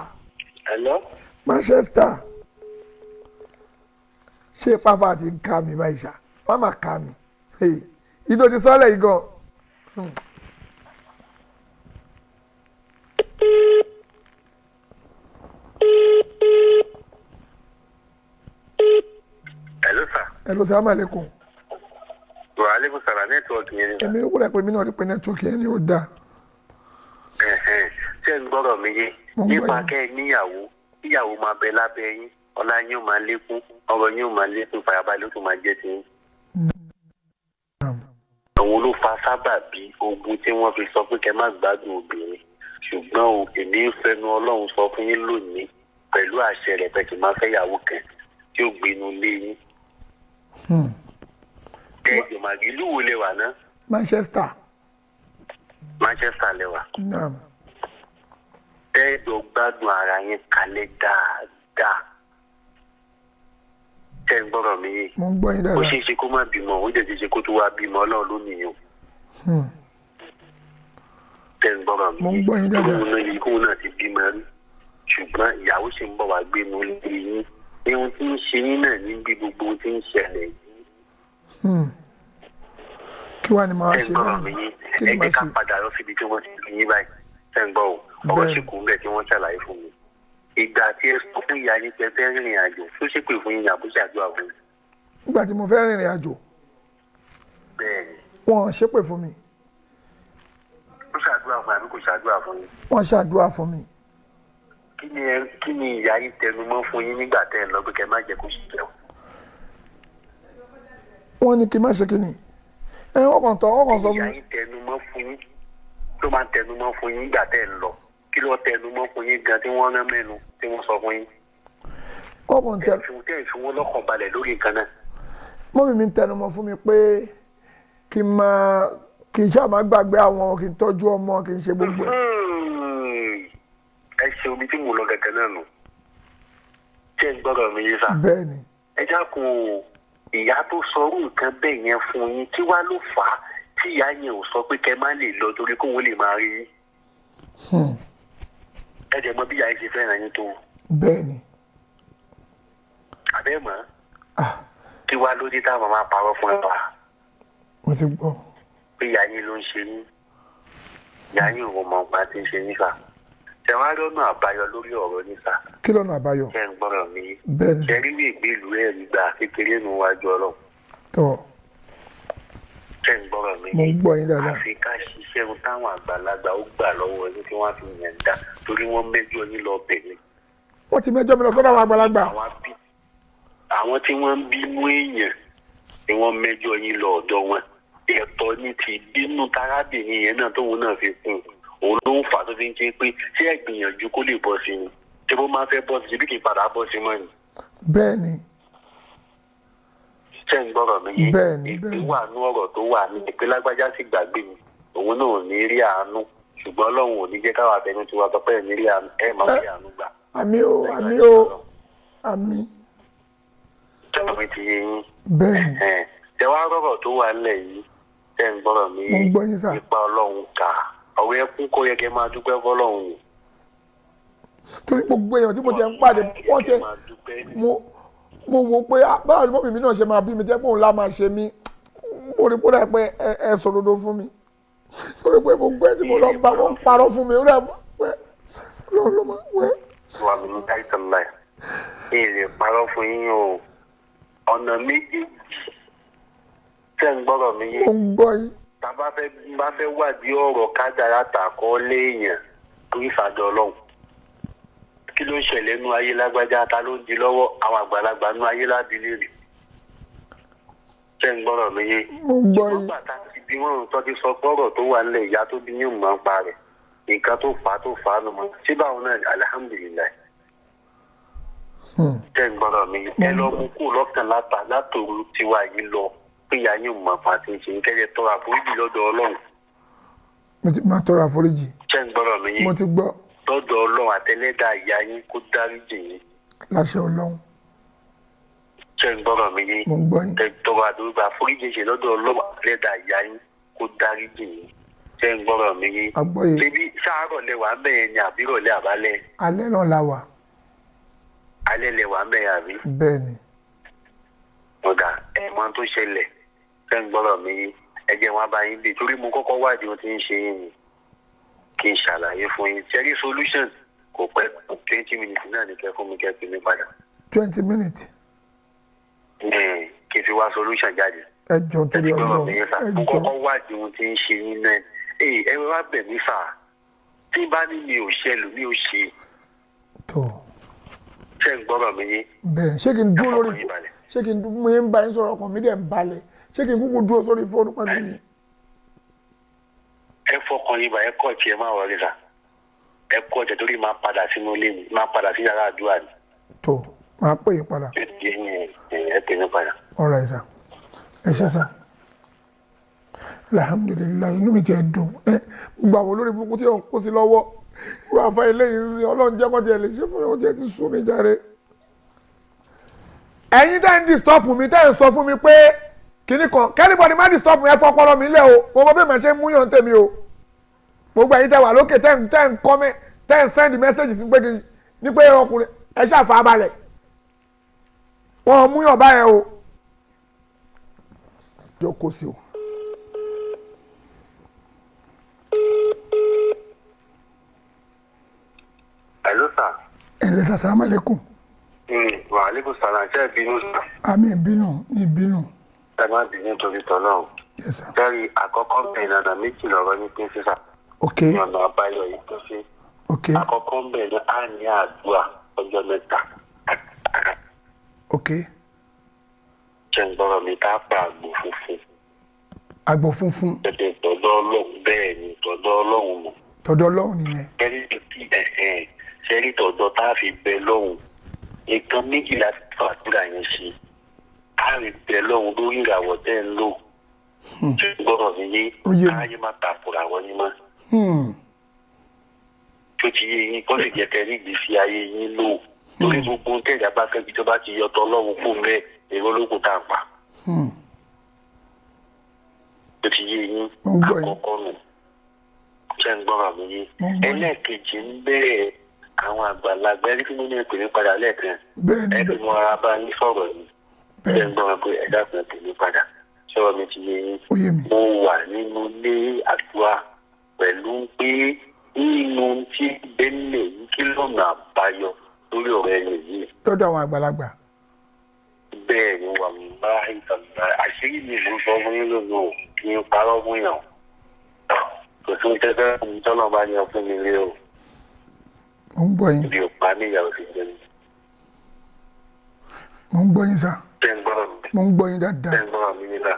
Hello?
Manchester. Ṣé pápá ti ń ká mi báyìí ṣá? Má má ká mi. Ìdó ti sọ́lẹ̀ yìí gan.
Hello sir.
Hello, salaam alaikum.
Wa alaikum salaam, nẹ́tíwọ̀kì yẹn ni.
Èmi ló kúrẹ̀ pé mi náà rí pé nẹ́tíwọ̀kì yẹn ni ó dáa.
Ṣé ń gbọ́rọ̀ mi yé? Nípa kẹ́ ẹ níyàwó, níyàwó máa bẹ lábẹ́ yín, ọlá yín ó máa lékún, ọrọ̀ yín ó máa lékún, ìfàyàbalẹ̀ ó tún máa jẹ́ ti yín. Òun ló fa sábàbí ogun tí wọ́n fi sọ pé kẹ́ má gbádùn obìnrin. Ṣùgbọ́n o, èmi ń fẹnu Ọlọ́run sọ fún yín lónìí pẹ̀lú àṣẹ rẹ̀ pé kì í máa fẹ́ yàwó kan tí ó gbénu lé yín. Kẹ́ẹ̀jọ̀ màgí, ìlú wo lẹ wà náà?
Manchester.
Manchester lẹ́wà.
Naam.
Tẹ́ẹ̀dọ̀ gbádùn ara yín kalẹ̀ dáadáa. Tẹ́ ń gbọ́rọ̀ mi yìí.
Mo ń gbọ́ yín
Ó
dáadáa.
ṣeé ṣe kó má bímọ, ó jẹ́ ṣeé ṣe kó tó wá bímọ, Ọlọ́run ló nìyẹn. Tẹ́ ń gbọ́rọ̀ mi
Mo ń gbọ́ yín dáadáa.
Kóun náà yìí, kóun náà ti bímọ rí. Ṣùgbọ́n ìyàwó ṣì ń bọ̀ wá gbé nu lé yín. Ihun tí ń ṣe yín náà ní bí gbogbo ohun tí ń ṣẹlẹ̀ yìí.
Kí wàá ní màá
Tẹ́ ń
ṣe
gbọ́rọ̀ mi
báyìí?
yín.
Kí
Ẹ
ni màá
jẹ́ ká
ṣe?
padà lọ síbi tí wọ́n ti fi yín báyìí. Tẹ́ ń gbọ́ o. Ọ̀rọ̀
Bẹ́ẹ̀ni.
sì kù ń bẹ̀ tí wọ́n ṣàlàyé fún mi. Ìgbà tí ẹ sọ fún ìyá yín pé ẹ fẹ́ rìnrìn àjò, tó ṣépè fún yín àbó ṣàdúrà fún yín.
Nígbà tí mo fẹ́ rìnrìn àjò,
Bẹ́ẹ̀ni.
wọ́n ṣépè fún mi.
Ó ṣàdúrà fún yín àbí kò ṣàdúrà fún yín?
Wọ́n ṣàdúrà fún mi.
Kí ni ìyá yín tẹnumọ́ fún yín nígbà tẹ́ ẹ lọ pé kẹ́ má jẹ́ kó ṣiṣẹ́ o?
Wọ́n ní kí n má ṣe kí ni. Ẹ wọ́n kàn tọ́, wọ́n kàn sọ fún
Ìyá
mi.
yín tẹnumọ́ fún yín tó máa ń tẹnumọ́ fún yín nígbà tẹ́ ẹ lọ. Kí ló tẹnumọ́ fún yín gan tí wọ́n rán mẹ́nu tí wọ́n sọ fún yín?
Wọ́n kàn tẹ.
Tẹ́ ẹ fi wọ́n lọ́kàn balẹ̀ lórí nǹkan náà.
Mọ́mì mi ń tẹnumọ́ fún mi pé kí n máa kí n ṣáà má gbàgbé àwọn, kí n tọ́jú ọmọ, kí n ṣe gbogbo ẹ̀.
Ẹ ṣe omi tí mò ń lọ gẹ́gẹ́ náà nù. Ṣé ń gbọ́dọ̀ mi yé sà?
Bẹ́ẹ̀ ni.
Ẹ dákun o, ìyá tó sọrú nǹkan bẹ́ẹ̀ yẹn fún yín, kí wá ló fà á tí ìyá yẹn ò sọ pé kẹ́ má lè lọ torí kóun lè máa rí yín? Ẹ dẹ̀ mọ̀ bí ìyá yín ṣe fẹ́ràn yín tó.
Bẹ́ẹ̀ ni.
Àbẹ́ mọ̀, kí wá ló dé táwọn máa parọ́ fún ẹ wá
Mo ti gbọ́.
pé ìyá yín ló ń ṣe yín? Ìyá yín ò mọ̀ nípa tí ń ṣe yín sà. Ṣé wàá lọ́nà àbáyọ lórí ọ̀rọ̀ yín sà?
Kí lọ́nà àbáyọ?
Ṣé ń gbọ́dọ̀ mi?
Bẹ́ẹ̀ ni.
Ṣé rí ìwé ìgbélú ẹ̀ gbà kékeré nù wájú Ọlọ́run?
Tọ́.
Ṣé ń gbọ́dọ̀ mi?
Mo ń gbọ́ yín dáadáa.
Àfi ká ṣiṣẹ́ ohun táwọn àgbàlagbà ó gbà lọ́wọ́ yín tí wọ́n fi yàn dá, torí wọ́n mẹ́jọ yín lọ bẹ̀rẹ̀.
Wọ́n ti mẹ́jọ mi lọ sọ́dọ̀ àwọn àgbàlagbà.
Àwọn tí wọ́n ń bínú èèyàn ni wọ́n mẹ́jọ yín lọ ọ̀dọ̀ wọn. Ẹ̀tọ́ ní ti bínú tarábìnrin yẹn náà tóun náà fi kún un. Òun ló ń fà tó fi ń ṣe pé ṣé ẹ gbìyànjú kó lè bọ́ sí ni? Ṣé bó máa fẹ́ bọ́ sí bí kì í padà bọ́ sí mọ́ ni?
Bẹ́ẹ̀ ni.
Ṣé ń gbọ́rọ̀ mi yé?
Bẹ́ẹ̀ni,
Ìpín
bẹ́ẹ̀ni.
wà nú ọ̀rọ̀ tó wà ní ìpín lágbájá sì gbàgbé mi. Òun náà ò ní rí àánú. Ṣùgbọ́n Ọlọ́run ò ní jẹ́ káwa abẹnú tiwa sọ pé ẹ̀ ní rí àánú, ẹ̀ máa rí àánú gbà.
Àmì o, àmì o, àmì.
Ṣé mi ti yé yín?
Bẹ́ẹ̀ ni.
Ṣé wàá rọ̀rọ̀ tó wà nílẹ̀ yìí? Ṣé ń gbọ́rọ̀ mi
Mo ń gbọ́ yín sà.
Ipa Ọlọ́run kà. Ọ̀rọ̀ ẹkún kó yẹ kẹ́ máa dúpẹ́ fọ́lọ́run ni.
Torí gbogbo èèyàn tí mo ti ń pàdé, wọ́n ti mo wò pé báwo ni mọ́mì mi náà ṣe máa bí mi jẹ́ pé òun lá máa ṣe mí. Mo rí pé pé ẹ sọ òdodo fún mi. Torí pé gbogbo ẹ tí mo lọ bá wọn parọ́ fún mi, ó rẹ̀ pé Ọlọ́run ló máa wẹ́.
Wà mí ní táìtàn láì. Mi ì lè parọ́ fún yín o. Ọ̀nà méjì. Ṣé ń gbọ́rọ̀ mi yé?
Mo ń gbọ́ yín.
Tá a bá fẹ́ wádìí ọ̀rọ̀ kádàrá tàkọ́ léèyàn kí ìfàdọ̀ Ọlọ́run. Kí ló ń ṣẹlẹ̀ nú ayé lágbájá, ta ló ń di lọ́wọ́ àwọn àgbàlagbà nú ayé lábílẹ̀ rè? Ṣé ń gbọ́rọ̀ mi yé?
Mo ń gbọ́ yín.
Nígbà tá a ti bí wọ́n tó ti sọ gbọ́rọ̀ tó wà nílẹ̀, ìyá tó bí yín mọ̀ ń pa rẹ̀. Nǹkan tó fà á tó fà á nù mọ́. Ṣé báwọn náà alihamudulilayi? Ṣé ń gbọ́rọ̀ mi yé? Ẹ lọ mú kú lọ́kàn látòru tiwa yìí lọ pé ìyá yín mọ̀ pa ti ń ṣe kẹ́jẹ tọrọ àforíjì lọ́dọ̀ Ọlọ́run.
Mo ti máa tọrọ àforíjì.
Ṣé ń gbọ́rọ̀ mi yé?
Mo ti gbọ́.
Lọ́dọ̀ Ọlọ́run àtẹlẹ́dàá ìyá yín kó dáríjì yín.
Láṣẹ Ọlọ́run.
Ṣé ń gbọ́rọ̀ mi yé?
Mo ń gbọ́ yín.
Ẹ tọrọ àdúgbò àforíjì ṣe lọ́dọ̀ Ọlọ́run àtẹlẹ́dàá ìyá yín kó dáríjì yín. Ṣé ń gbọ́rọ̀ mi yé?
Àgbọ́yé.
Ṣebí sáárọ̀ lẹ wà ń bẹ̀yẹn ni àbí ìrọ̀lẹ́ àbálẹ́?
Alẹ́ náà la wà.
Alẹ́ lẹ wà ń bẹ̀yẹn àbí?
Bẹ́ẹ̀ ni.
Ọ̀gá ẹ̀ mọ tó ṣẹlẹ̀. Ṣé ń gbọ́rọ̀ mi yé? Ẹ jẹ́ wọn bá yín bí torí mo kọ́kọ́ wádìí ohun tí ń ṣe yín ni. Kí n ṣàlàyé fún yín. Ṣé rí solution kò pẹ́ 20 minutes náà ni kẹ́ fún mi kẹ́ fi mi padà.
20 minutes.
Kí n fi wá solution jáde.
Ẹ jọ̀ọ́ torí Ọlọ́run. Ẹ
Mo
jọ̀ọ́.
kọ́kọ́ wádìí ohun tí ń ṣe yín náà. Ẹ wá bẹ̀ mí fà. Tí bá ní mi ò ṣe ẹlòmíì ò ṣe.
Tó.
Ṣé ń gbọ́rọ̀ mi yé?
Bẹ́ẹ̀ ṣé kí n dúró lórí ṣé kí n mo yẹn ń bá yín sọ̀rọ̀ ọkàn mi dẹ̀ ń balẹ̀ ṣé kí n kúkú dúró sórí fóònù pẹ̀lú yín?
Ẹ fọkàn yín bá ẹ kọ́ tiẹ̀ máa wọlé sà. Ẹ kọ́ tiẹ̀ torí máa padà sínú ilé mi, máa padà sí yàrá àdúrà mi.
Tó máa pè é padà.
Ẹ pè mí padà.
All right sir. Ẹ ṣé sir. Alhamdulilayi, inú mi ti ẹ̀ dùn. Ẹ gbogbo àwọn olórí burúkú tí ò ń kó sí lọ́wọ́ irú àfa eléyìí ń sìn, Ọlọ́run jẹ́ kó tiẹ̀ lè ṣe fún yẹn, ó tiẹ̀ ti sú mi jáde. Ẹ̀yin tẹ́ ń disturb mi, tẹ́ ń sọ fún mi pé kinní kan, kí anybody má disturb mi, ẹ fọpọlọ mi lẹ̀ o. Mo mọ bí màá ṣe ń múyàn tèmi o. Gbogbo ẹ̀yin tẹ́ wà lókè, tẹ́ ń comment, tẹ́ ń send message sí pé kí ní pé ọkùnrin ẹ ṣàfà balẹ̀, wọn múyàn báyẹn o. Jókòó sí o.
Hello sir.
Ẹ lẹ́sà, salamu aleykum.
Wa aleykum salam, ṣé ẹ bínú sir?
Àmì ìbínú, ìbínú.
Ẹ má bínú torí tọ́lọ́run.
Yes sir.
Sẹ́rí, àkọ́kọ́ bẹ̀ ìlànà méjì lọ́rọ́ ní pín sísà.
Ok.
Ní ọ̀nà àbáyọ yìí tó ṣe.
Ok.
Àkọ́kọ́ ń bẹ̀ ní á ní àdúrà ọjọ́ 3.
Ok.
Ṣé ń gbọ́rọ̀ mi? Ká pa àgbò funfun.
Àgbò funfun.
Tẹ̀tẹ̀ tọ̀dọ̀ Ọlọ́run, bẹ́ẹ̀ ni, tọ̀dọ̀ Ọlọ́run mọ̀.
Tọ̀dọ̀ Ọlọ́run nìyẹn.
Sẹ́rí tọ̀dọ̀ tá a fi bẹ lọ́hùn. Nǹkan méjìlá fàdúrà yẹn ṣe. A rí bẹ lọ́hùn lórí ìràwọ̀ tẹ́ ń lò. Ṣé ń gbọ́rọ̀ mi yé?
Ó yé mi.
Káyé má takùrà wọ́n ní mọ́. Tó ti yé yín, kó sì jẹ́ kẹ́ rí ìgbésí ayé yín lò. Lórí gbogbo tẹ̀dá bá fẹ́ tó bá ti yọ tọ́lọ́run kó mẹ́ èrò ológun tá a pa. Tó ti yé yín,
Mo ń gbọ́ yín.
àkọ́kọ́ nù. Ṣé ń gbọ́rọ̀ mi yé?
Mo ń gbọ́ yín.
Ẹlẹ́ẹ̀kejì ń bẹ̀rẹ̀ àwọn àgbàlagbà ẹni tí mo ní ẹ̀pẹ̀ mi padà lẹ́ẹ̀kan.
Bẹ́ẹ̀ ni.
Ẹ fi mọ ara bá yín sọ̀rọ̀ ni. Ṣé ń
Bẹ́ẹ̀ ni.
gbọ́rọ̀ pé ẹ dákun ẹ̀pẹ̀ mi padà? Sọ̀rọ̀ mi ti yé yín.
Ó yé mi.
Mo wà nínú ilé àdúrà pẹ̀lú pé nínú tí bẹ́lẹ̀ yìí, kí lọ́nà àbáyọ lórí ọ̀rọ̀ ẹni yìí.
Lọ́dọ̀ àwọn àgbàlagbà.
Bẹ́ẹ̀ ni, wà láì tàbí àṣírí mi ló sọ fún yín lónìí o, kí n parọ́ fún yàn. Kò sí ní tẹ́fẹ́ fún mi tọ́lọ́ bá yan fún mi rí o.
Mo ń gbọ́ yín.
Ibi ò pa mí, ìyàwó fi jẹ mi.
Mo ń gbọ́ yín sá.
Ṣé ń gbọ́rọ̀ mi?
Mo ń gbọ́ yín dáadáa.
Ṣé ń gbọ́rọ̀ mi nígbà?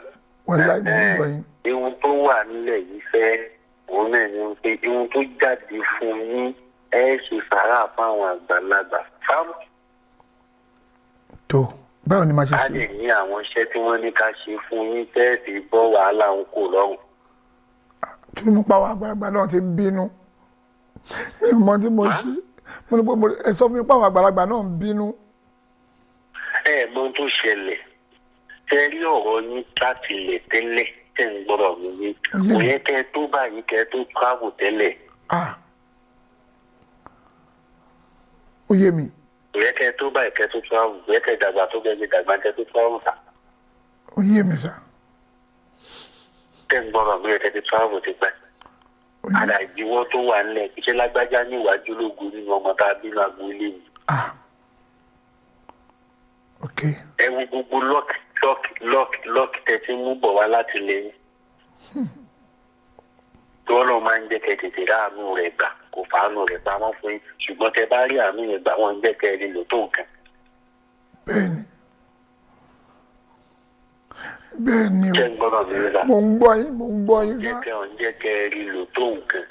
Wàláì, mo ń gbọ́ yín.
Ihun tó wà nílẹ̀ yìí fẹ́ òun náà ni pé ihun tó jáde fún yín, ẹ ṣe sàárà fáwọn àgbàlagbà fáwọn.
Tó báwo ni màá ṣe
A
ṣe?
lè ní àwọn iṣẹ́ tí wọ́n ní ká ṣe fún yín tẹ́ẹ̀sì bọ́ wàhálà ń kó lọ́rùn.
Tí mo pa àwọn àgbàlagbà náà ti ń bínú, mi ò mọ tí mo ṣe. Mo ní pé ẹ sọ fún mi pé àwọn àgbàlagbà náà ń bínú.
Ẹ mọ ohun tó ṣẹlẹ̀, tẹ rí ọ̀rọ̀ yín láti lẹ̀ tẹ́lẹ̀, tẹ̀ ń gbọ́dọ̀ mi yé?
Ó yé
Kò
mi.
yẹ kẹ́ ẹ tó báyìí, kẹ́ ẹ tó travel tẹ́lẹ̀.
Ah, ó yé mi.
Kò yẹ kẹ́ ẹ tó báyìí kẹ́ ẹ tó travel. Kò yẹ kẹ́ ẹ dàgbà tó kẹ́ ẹ dàgbà kẹ́ ẹ tó travel sà.
Ó yé mi sá.
Tẹ̀ ń gbọ́dọ̀ mi, yẹ kẹ́ ẹ ti travel ti pẹ́.
Ó yé mi.
Àdà ìdíwọ́ tó wà nílẹ̀, iṣẹ́ lágbájá níwájú lógo nínú ọmọ tá a bí nínú agboolé mi.
Ah, ok.
Ẹ wo gbogbo lọ́ọ̀kì lọ́ọ̀kì lọ́ọ̀kì lọ́ọ̀kì tẹ́ ti mú bọ̀ wá láti lè yín. Tí wọ́n lọ́ọ́ máa ń jẹ́ kẹ́ tètè ráàánú rẹ̀ gbà, kò fàánú rẹ̀ pamọ́ fún yín, ṣùgbọ́n tẹ́ bá rí àánú yẹn gbà, wọ́n ń jẹ́ kẹ́ ẹ lè lò tó nǹkan.
Bẹ́ẹ̀ ni, bẹ́ẹ̀ ni o.
Ṣé ń gbọ́dọ̀ mi rà?
Mo ń gbọ́ yín, mo ń gbọ́ yín
Jẹ́
sá.
kẹ́ ọ̀ ń jẹ́ kẹ́ ẹ rí lò tó nǹkan.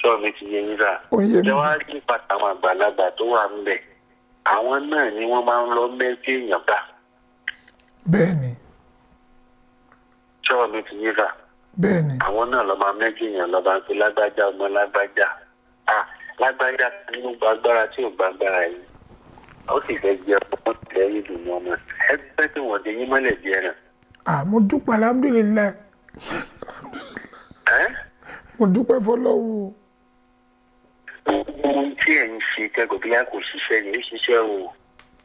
Sọ mi ti yé yín rà?
Ó yé mi.
Ṣé wàá rí nípa àwọn àgbàlagbà tó wà ń bẹ̀? Àwọn náà ni wọ́n máa ń lọ mẹ́tí èèyàn bá.
Bẹ́ẹ̀ ni.
Sọ mi ti yé rà?
Bẹ́ẹ̀ ni.
Àwọn náà lọ máa mẹ́jọ èèyàn lọ́ba ń pe lágbájá, ọmọ lágbájá, ah, lágbájá nínú gbàgbára tí ò gbàgbára yìí, ó sì fẹ́ jẹ ọmọ lẹ́yìn ìdùnnú ọmọ ẹgbẹ́ tí wọ́n dé yín mọ́lẹ̀ bí ẹran.
Ah, mo dúpẹ́, alhamdulilayi.
Ẹ́
Mo dúpẹ́ fọlọ́wọ́.
Gbogbo ohun tí ẹ̀ ń ṣe kẹ́kọ̀ọ́ bí a kò ṣiṣẹ́ ni ó ṣiṣẹ́ o,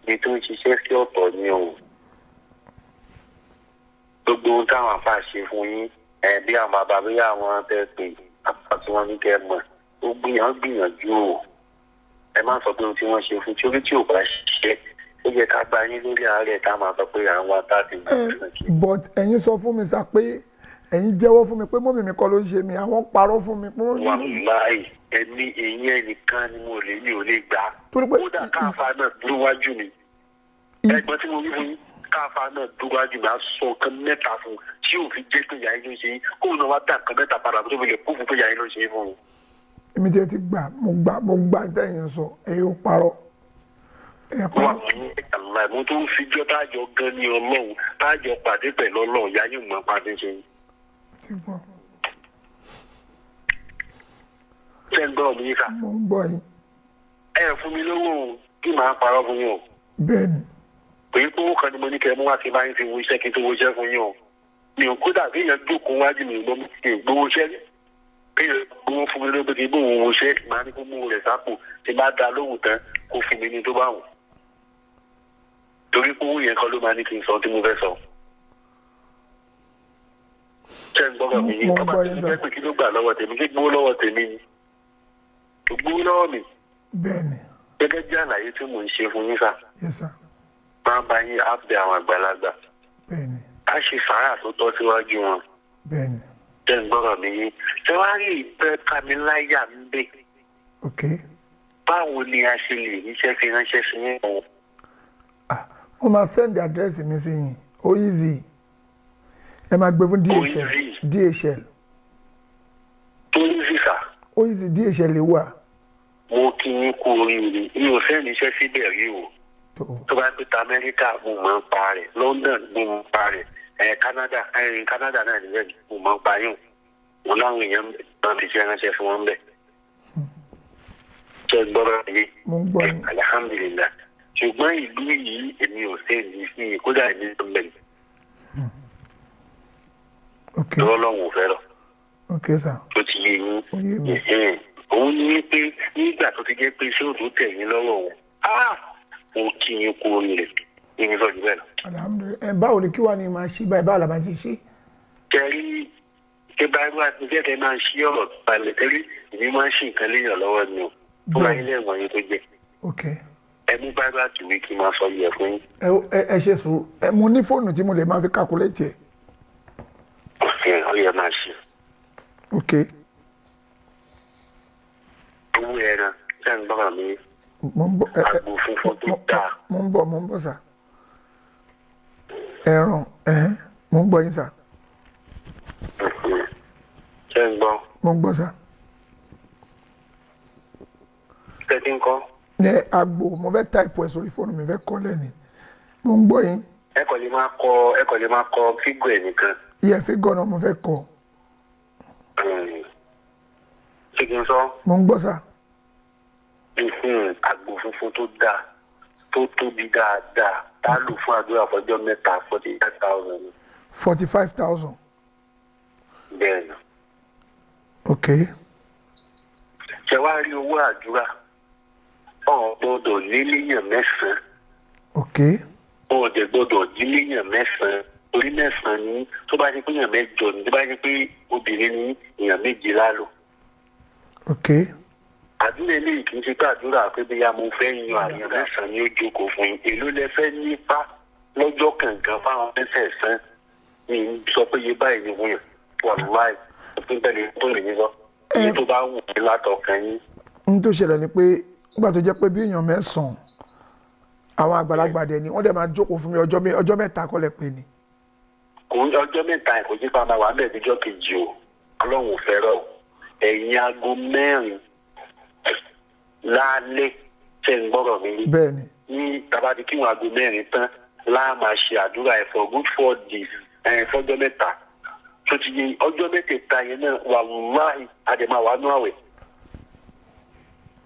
ibi tó ń ṣiṣẹ́ sí ọ̀tọ̀ ni o. Gbogbo ohun táwọn afá ṣe fún yín, ẹ bí àwọn bàbá, bí àwọn tẹ́ pè àpá tí wọ́n ní kẹ́ mọ̀, ó gbìyànjú o. Ẹ má sọ pé ohun tí wọ́n ṣe fún tí orí tí ò bá ṣiṣẹ́, ó yẹ ká bá yín lórí àárẹ̀ tá a máa sọ pé à ń wá tá a ti gbìyànjú.
But ẹ̀yin sọ fún mi sá pé ẹ̀yin jẹ́wọ́ fún mi pé mọ́mì mi kọ́ ló ń ṣe mi, àwọn parọ́ fún mi pé mọ́mì mi ló ń ṣe mi.
Wàláì, ẹ̀mí èyí ẹnìkan ni mo lè mi ò lè gbà.
Torí pé
Kódà káfa náà dúró wájú mi. Ẹ̀gbọ́n tí mo wí fún yín, káfa náà dúró wájú mi, á sọ nǹkan mẹ́ta fún un tí yóò fi jẹ́ pé ìyá yín ló ṣe yín, kóun náà wá dá nǹkan mẹ́ta padà tó fi lè kú fún pé ìyá yín ló ṣe é fún un.
Èmi tiẹ̀ ti gbà, mo gbà, mo gbà tẹ̀yin sọ, ẹ̀yin ò parọ́. Ẹ
Wà
pa.
Ní àlá mo tó ń fijọ́ tájọ gan ní Ọlọ́run, tájọ pàdé pẹ̀lú Ọlọ́run, ìyá yóò mọ pàdé ṣe.
Ti gbọ́.
Ṣé ń gbọ́ mi yín sà?
Mo ń gbọ́ yín.
Ẹ fún mi lówó o, kí màá parọ́ fún yín o.
Bẹ́ẹ̀ ni.
Pé owó kan ni mo ní kẹ́ mú wá sí báyìí fi wo iṣẹ́ kí n tó wo iṣẹ́ fún yín o. Mi ò kódà bí èèyàn jókòó wájú mi gbọ́ mi gbowó iṣẹ́, bí èèyàn gbowó fún mi lóbi kí gbowó wo iṣẹ́, màá ní kó mú rẹ̀ sápò, tí bá da lóhùn tán kó fún mi ní tó bá wù. Torí pé owó yẹn kọ́ ló máa ní kí n sọ tí mo fẹ́ sọ. Ṣé ń gbọ́dọ̀ mi yín?
Mo ń
Ọba
gbọ́
tí
yín
mo
sà.
fẹ́ pè kí ló gbà lọ́wọ́ tèmi, kí gbowó lọ́wọ́ tèmi ni. Kò gbowó lọ́wọ́ mi.
Bẹ́ẹ̀ ni.
Gẹ́gẹ́ bí àlàyé tí mò ń ṣe fún yín sà,
Yes sir.
máa bá yín á bẹ àwọn àgbàlagbà.
Bẹ́ẹ̀ ni.
Á ṣe sàárà tó tọ́ síwájú wọn.
Bẹ́ẹ̀ ni.
Ṣé ń gbọ́dọ̀ mi yín? Ṣé wàá rí ìfẹ́ kamiláyà ń bè?
Ok.
Báwo ni a ṣe lè ríṣẹ́ fi ránṣẹ́ sí yín?
Ah, mo máa send àdírẹ́sì mi sí yín. Ó easy. Ẹ máa gbé fún DHL.
Easy.
DHL.
Tó ní sísà,
Ó easy, DHL lè wà.
mo kí yín kú oríire. Mi ò fẹ́ níṣẹ́ síbẹ̀ rí o.
Tó.
Tó bá pé ta Amẹ́ríkà, mo máa ń pa rẹ̀. London, mo máa ń pa rẹ̀. Ẹ̀ Canada, ẹ̀rìn Canada náà níbẹ̀ ni mo máa ń pa yín. Mo láwọn èèyàn náà ti ṣe ránṣẹ́ fún wọn bẹ̀. Ṣé ẹ gbọ́dọ̀ yé?
Mo ń gbọ́ yín.
Alhamdulilah. Ṣùgbọ́n ìlú yìí èmi ò fẹ́ ní sí i, kódà èmi ló ń bẹ̀.
Ok.
Lọ́wọ́ lọ́wọ́ ò fẹ́ lọ.
Ok sir.
Tó ti yé yín?
Ó yé mi.
Ẹ̀hẹ́n. Òun ní wípé nígbà tó ti jẹ́ pé iṣẹ́ òtún tẹ̀ yín lọ́wọ́ òun, mo kí yín kú oríire, yín sọ jù bẹ́ẹ̀ lọ.
Alhamdulilayi. Ẹ báwo ni kí wàá ní máa ṣí báyìí, báwo la máa ṣe ṣe?
Kẹrí ṣé báyìí wá ti jẹ́ kẹ́ máa ṣí ọ̀rọ̀ balẹ̀ kẹrí, èmi máa ń ṣì nǹkan léèyàn lọ́wọ́ ni o tó bá yín lẹ́wọ̀n yín tó jẹ́.
Ok.
Ẹ mú báyìí wá tìwé kí n máa sọ yẹ fún yín.
Ẹ ṣe sùúrù. Ẹ mo ní fóònù tí mo lè máa fi calculate ẹ.
Ọ̀sẹ̀ ó yẹ máa ṣe.
Ok.
Owó ẹran, ṣé ń gbọ́dọ̀ mi?
Mo ń bọ̀.
Àgbò funfun tó dáa.
Mo ń bọ̀, mo ń bọ̀ sà. Ẹran ẹ̀hẹ́n, mo ń gbọ́ yín sà.
Ṣé ń gbọ́?
Mo ń gbọ́ sà.
Ṣé ti ń kọ́?
Ní àgbò, mo fẹ́ táìpù ẹ̀ sórí fóònù mi, fẹ́ kọ́ lẹ́ni. Mo ń gbọ́ yín.
Ẹ kò lè máa kọ fígọ̀ ẹ̀ nìkan.
Iye fígọ̀ náà mo fẹ́ kọ́.
Ṣé kí n sọ?
Mo ń gbọ́ sà.
Àgbò funfun tó dáa, tó tóbi dáadáa, tá a lò fún àdúrà fọjọ́ mẹ́ta, 45,000.
45,000.
Bẹ́ẹ̀ ni.
Ok.
Ṣé wàá rí owó àdúrà, ọ̀ gbọ́dọ̀ lé léèyàn mẹ́sàn-án.
Ok.
Ọ̀ dẹ̀ gbọ́dọ̀ dín léèyàn mẹ́sàn-án, torí mẹ́sàn-án ni. Tó bá ṣe pé èèyàn mẹ́jọ ni, tó bá ṣe pé obìnrin ni, èèyàn méje lálò.
Ok.
Àdúrà eléyìí kì í ṣe pé àdúrà pé bóyá mo fẹ́ yan àyàn mẹ́sàn-án ni ó jókòó fún yín. Èló lẹ fẹ́ nípa lọ́jọ́ kànkan fáwọn mẹ́sẹ̀ẹ̀sán? Mi ń sọ pé iye báyìí ni wọ́n yàn. Wàláì, òfin bẹ́ẹ̀ tó lè ní sọ iye tó bá wù mí látọkàn yín.
N tó ṣẹlẹ̀ ni pé nígbà tó jẹ́ pé bí èèyàn mẹ́sàn-án, àwọn àgbàlagbà dẹ̀ ni wọ́n dẹ̀ máa jókòó fún mi ọjọ́ mẹ́ta kọ́ lẹ pé ni.
Kò ń ọjọ́ mẹ́ta, kò sí pa máa wà bẹ́ẹ̀ níjọ́ kejì o. Ọlọ́run ò fẹ́ràn o. Ẹ̀yìn aago 4 lálẹ́, tẹ̀ ń gbọ́rọ̀ mi rí?
Bẹ́ẹ̀ ni.
Ní tàbá ti kíwọn aago 4 tán láà máa ṣe àdúrà ẹ̀ for good 4 days, ẹ̀ fọ́jọ́ mẹ́ta. Tó ti yé? Ọjọ́ mẹ́tẹ̀ẹ̀ta yẹn náà, wàláhì, àdèmà wà nú àwẹ̀.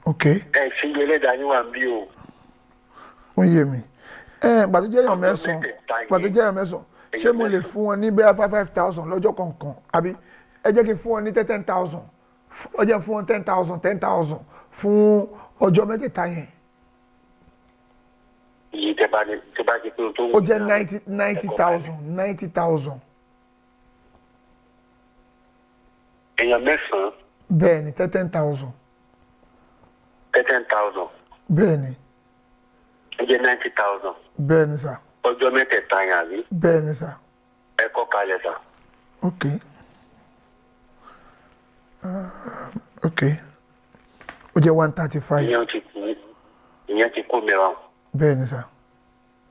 Ok.
Ẹ̀ sí ẹlẹ́dàá yín wà ń bí o.
Ó yé mi. Ẹ gbàtó jẹ́ èèyàn mẹ́sàn-án,
mẹ́tẹ̀ẹ̀ta yẹn.
Gbàtó jẹ́ èèyàn mẹ́sàn-án, ṣé mo lè fún wọn ní bẹ́ẹ̀ 5,000 lọ́jọ́ kọ̀ọ̀kan, àbí ẹ jẹ́ kí n fún wọn ní 10,000? Ó jẹ́ fún wọn 10,000, 10,000 fún ọjọ́ mẹ́tẹ̀ẹ̀ta yẹn.
Iye tẹ bá ní, tẹ bá ṣe pé o tó wù
Ó jẹ́
yín náà.
90,000, 90,000.
Èèyàn mẹ́sàn-án?
Bẹ́ẹ̀ ni, 10,000.
10,000.
Bẹ́ẹ̀ ni.
Ó jẹ́ 90,000.
Bẹ́ẹ̀ ni sà.
Ọjọ́ mẹ́tẹ̀ẹ̀ta yẹn, àbí?
Bẹ́ẹ̀ ni sà.
Ẹ kọ́ kalẹ̀ sà.
Ok. Ok, ó jẹ́ 135.
Ìyẹn ti kú mìíràn.
Bẹ́ẹ̀ ni sà.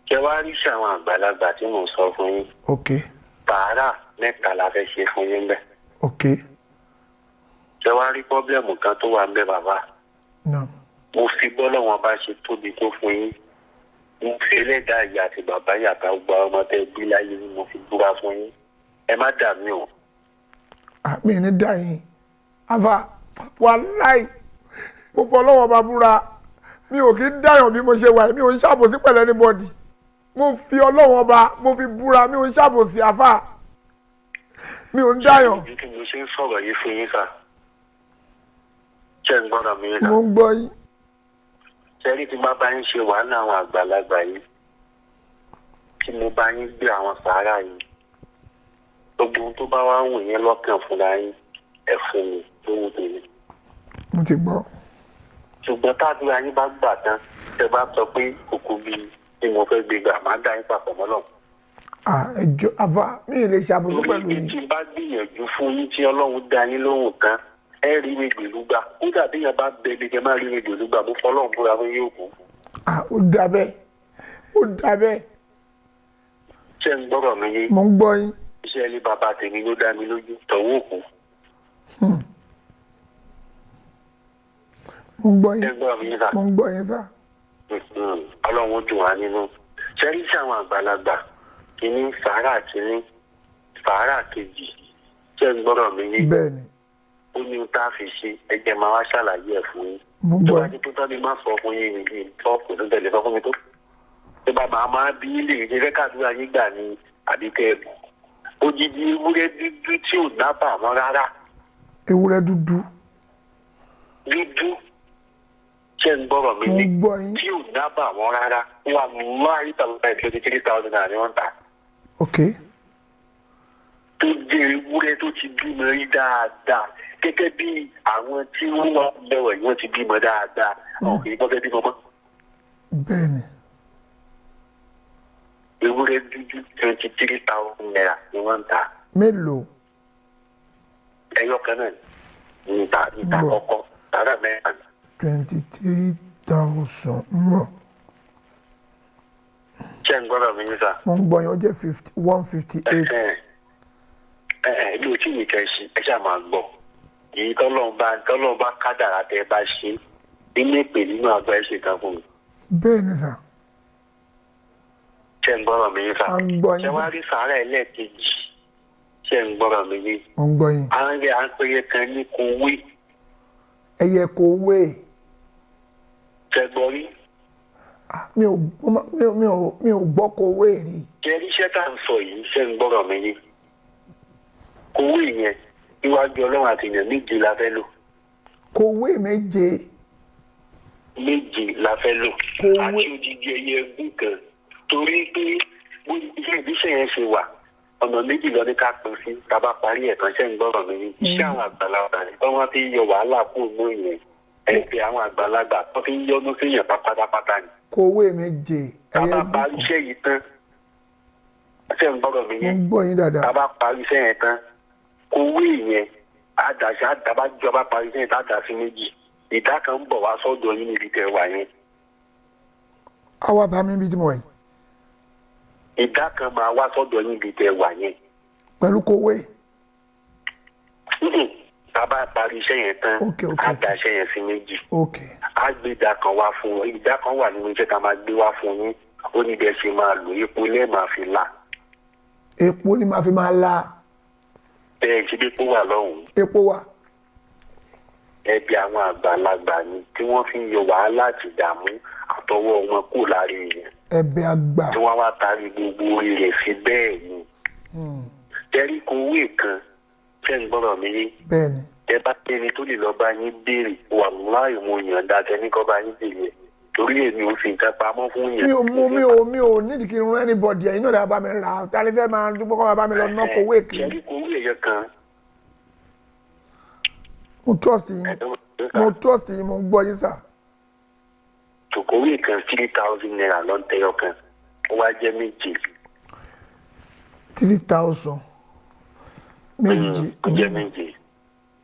Ṣé wàá rí sí àwọn àgbàlagbà tí mò ń sọ fún yín?
Ok.
Tààrà mẹ́ta la fẹ́ ṣe fún yín bẹ́ẹ̀.
Ok.
Ṣé wàá rí problem kan tó wà ń bẹ, bàbá?
Naam.
Mo fi bọ́lọ̀ wọn bá ṣe tóbi tó fún yín. Mo fi ẹlẹ́dàá ìyá àti bàbá yàtọ̀ gba ọmọ tẹ́ bí láyé ni mo fi búra fún yín. Ẹ má dà mí o.
Mi ní dà yín afa, wàláì, mo fọ ọlọ́wọ́ bá búra, mi ò kí ń dàyàn bí mo ṣe wà, mi ò ń ṣàbòsí pẹ̀lú anybody. Mo fi ọlọ́wọ́ bá mo fi búra, mi ò ń ṣàbòsí afa, mi ò ń dàyàn.
Ṣé ìdí tí mo ṣe ń sọ̀rọ̀ yìí fún yín sà? Ṣé ń gbọ́dọ̀ mi sà?
Mo ń gbọ́ yín.
Ṣẹ́rí tí bá bá yín ṣe wàhálà àwọn àgbàlagbà yìí, tí mo bá yín gbé àwọn sàárà yìí, gbogbo ohun tó bá wá wù yín lọ́kàn fúnra yín, ẹ fún mi lówó tèmi.
Mo ti gbọ́.
Ṣùgbọ́n tádùá yín bá gbà tán, tẹ bá sọ pé kòkó bíi tí mo fẹ́ gbé gbà, má dá yín papọ̀ mọ́ lọ.
Ẹ jọ̀ọ́ afa, mi ì lè ṣàbòsí pẹ̀lú
Torí
yín.
tí bá gbìyànjú fún yín tí Ọlọ́run dá yín lóhùn tán, ẹ rí mi gbèlú gbà. Kódà bí yẹn bá bẹ mi kẹ má rí mi gbèlú gbà, mo fọlọ́run búra fún yóò kú.
Ó dà bẹ́ẹ̀, ó dà bẹ́ẹ̀.
Ṣé ń gbọ́rọ̀ mi yé?
Mo ń gbọ́ yín.
Iṣẹ́ ilé bàbá tèmi ló dá mi lójú tọ̀wọ́ òkú.
Mo ń gbọ́
Ṣé
yín.
ń gbọ́rọ̀ mi yé sà?
Mo ń gbọ́ yín sà.
Ọlọ́run ó dùn wá nínú. Ṣé rí sí àwọn àgbàlagbà kìíní sàárà kìíní sàárà kejì, ṣé ń gbọ́rọ̀ mi yé?
Bẹ́ẹ̀ ni.
Ó ní tá a fi ṣe, ẹgbẹ́ máa wá ṣàlàyé ẹ̀ fún yín.
Mo ń
Tó
gbọ́
bá
yín.
ní tó tọ́ ni má sọ fún yín ní ìtọ́ kò tó tẹ̀lé sọ fún mi tó. Tó bá máa máa bí ilé ìṣe fẹ́ kàdúrà yín gbà ní àbíkẹ́ ẹ̀bù. Odidi ewúrẹ́ dúdú tí ò nábà mọ́ rárá.
Ewúrẹ́ dúdú.
Dúdú, ṣé ń gbọ́rọ̀ mi
Mo
ní?
ń gbọ́ yín.
Tí ò nábà mọ́ rárá, wà láì tàbí 23,000 naira ni wọ́n ń tà.
Ok.
Tó jẹ́ ewúrẹ́ tó ti bímọ rí dáadáa gẹ́gẹ́ bí àwọn tí wọ́n wà lẹ́wọ̀ yìí, wọ́n ti bímọ dáadáa, àwọn kì í gbọ́ fẹ́ bímọ mọ́.
Bẹ́ẹ̀ ni.
Ewúrẹ́ dúdú 23,000 naira ni wọ́n ń tà.
Mélòó?
Ẹyọ kan náà ní ìta ìta
Bọ̀.
kọ́kọ́ tààrà mẹ́ta ni.
23,000 ń bọ̀.
Ṣé ń gbọ́dọ̀ mi ní sà?
Mo ń gbọ́ yín, ó jẹ́ 158.
Ẹ mi ò tí ì kẹ́ ṣe, ẹ ṣáà máa gbọ́ èyí tọ́lọ́run bá kádàrá tẹ́ ẹ bá ṣe nínú èpè nínú àgbà ẹ ṣe kan fún mi.
Bẹ́ẹ̀ ni sà.
Ṣé ń gbọ́dọ̀ mi ní sà?
À ń gbọ́ yín
Ṣé wá
sà.
rí sàárà ẹlẹ́ẹ̀kejì, ṣé ń gbọ́dọ̀ mi ní?
Mo ń gbọ́ yín.
À ń rí à ń pèrè kan ní kowé.
Ẹyẹ kò wé.
Ṣẹ gbọ́ rí?
Ah, mi ò gbọ́ kò wé rí.
Ṣe rí iṣẹ́ tá à ń sọ yìí, ṣé ń gbọ́dọ̀ mi ní? Kowé yẹn, níwájú Ọlọ́run àti èèyàn, méje la fẹ́ lò.
Kò wé méje.
Méje la fẹ́ lò.
Kowé.
Àti odidi ẹyẹ ẹgún kan, torí pé bó iṣẹ́ ìbísẹ̀ yẹn ṣe wà, ọ̀nà méjì lọ ní ká pín sí tá a bá parí ẹ̀ tán. Ṣé ń gbọ́dọ̀ mi ní? Iṣẹ́ àwọn àgbàlagbà ni tí wọ́n fi ń yọ wàhálà kúrò ní ìyẹn ẹgbẹ́ àwọn àgbàlagbà tó fi ń yọnu séèyàn pátápátá ni.
Kò wé méje.
Tá a
Ẹyẹ
bá parí iṣẹ́ yìí tán, ṣé ń gbọ́dọ̀ mi
Mo
yẹn?
ń gbọ́ yín
Tá a
dáadáa.
bá parí iṣẹ́ yẹn tán, kowé yẹn àdàṣe àdàbàjọ bá parí iṣẹ́ yẹn tá a dà sí méjì, ìdá kan ń bọ̀ wá sọ́dọ̀ yín níbi tẹ́ wà yẹn.
Àwa bá mi bí tí mo wà yìí.
Ìdá kan máa wá sọ́dọ̀ yín níbi tẹ́ wà yẹn.
Pẹ̀lú kò wé.
Tá a bá parí iṣẹ́ yẹn tán,
Ok.
á dà iṣẹ́ yẹn sí méjì.
Ok.
Á gbé ìdá kan wá fún wọn, ìdá kan wà nínú iṣẹ́ tá a máa gbé wá fún yín, ó ní bẹ́ẹ̀ ṣe máa lò, epo lẹ́ẹ̀ máa fi là.
Epo ni màá fi máa la.
Bẹ́ẹ̀ ṣe bí epo wà lọ́hùn-ún.
Epo wa.
Ẹbí àwọn àgbàlagbà ni tí wọ́n fi ń yọ wàhálà àti ìdààmú àtọwọ́ wọn kù lára èèyàn,
Ẹ̀bẹ̀ àgbà.
tí wọ́n wá tarí gbogbo orí rẹ̀ sí. Bẹ́ẹ̀ ni tẹ́rí kowé kan, ṣé ń gbọ́dọ̀ mi yé?
Bẹ́ẹ̀ ni.
Ẹ bá tẹni tó lè lọ bá yín béèrè, wàláì mo yàn dá tẹni kọ́ bá yín béèrè ẹ̀, torí èmi ò fi nǹkan pamọ́ fún yẹn.
Mi ò mú mi ò nídìí kí n rán anybody, ẹ̀yin náà lè bá mi rà á. Ta ni fẹ́ máa dúpọ́ kọ́ máa bá mi lọ ná kowé kiri?
Tẹ́rí kowé ẹ̀yọ kan.
Mo trust yín, mo trust yín, mo ń gbọ́ yín sà.
Tòkòwé kan, 3,000 naira ló ń tẹyọ kan, ó wá jẹ́ méje.
3,000 méje.
Ó jẹ́ méje,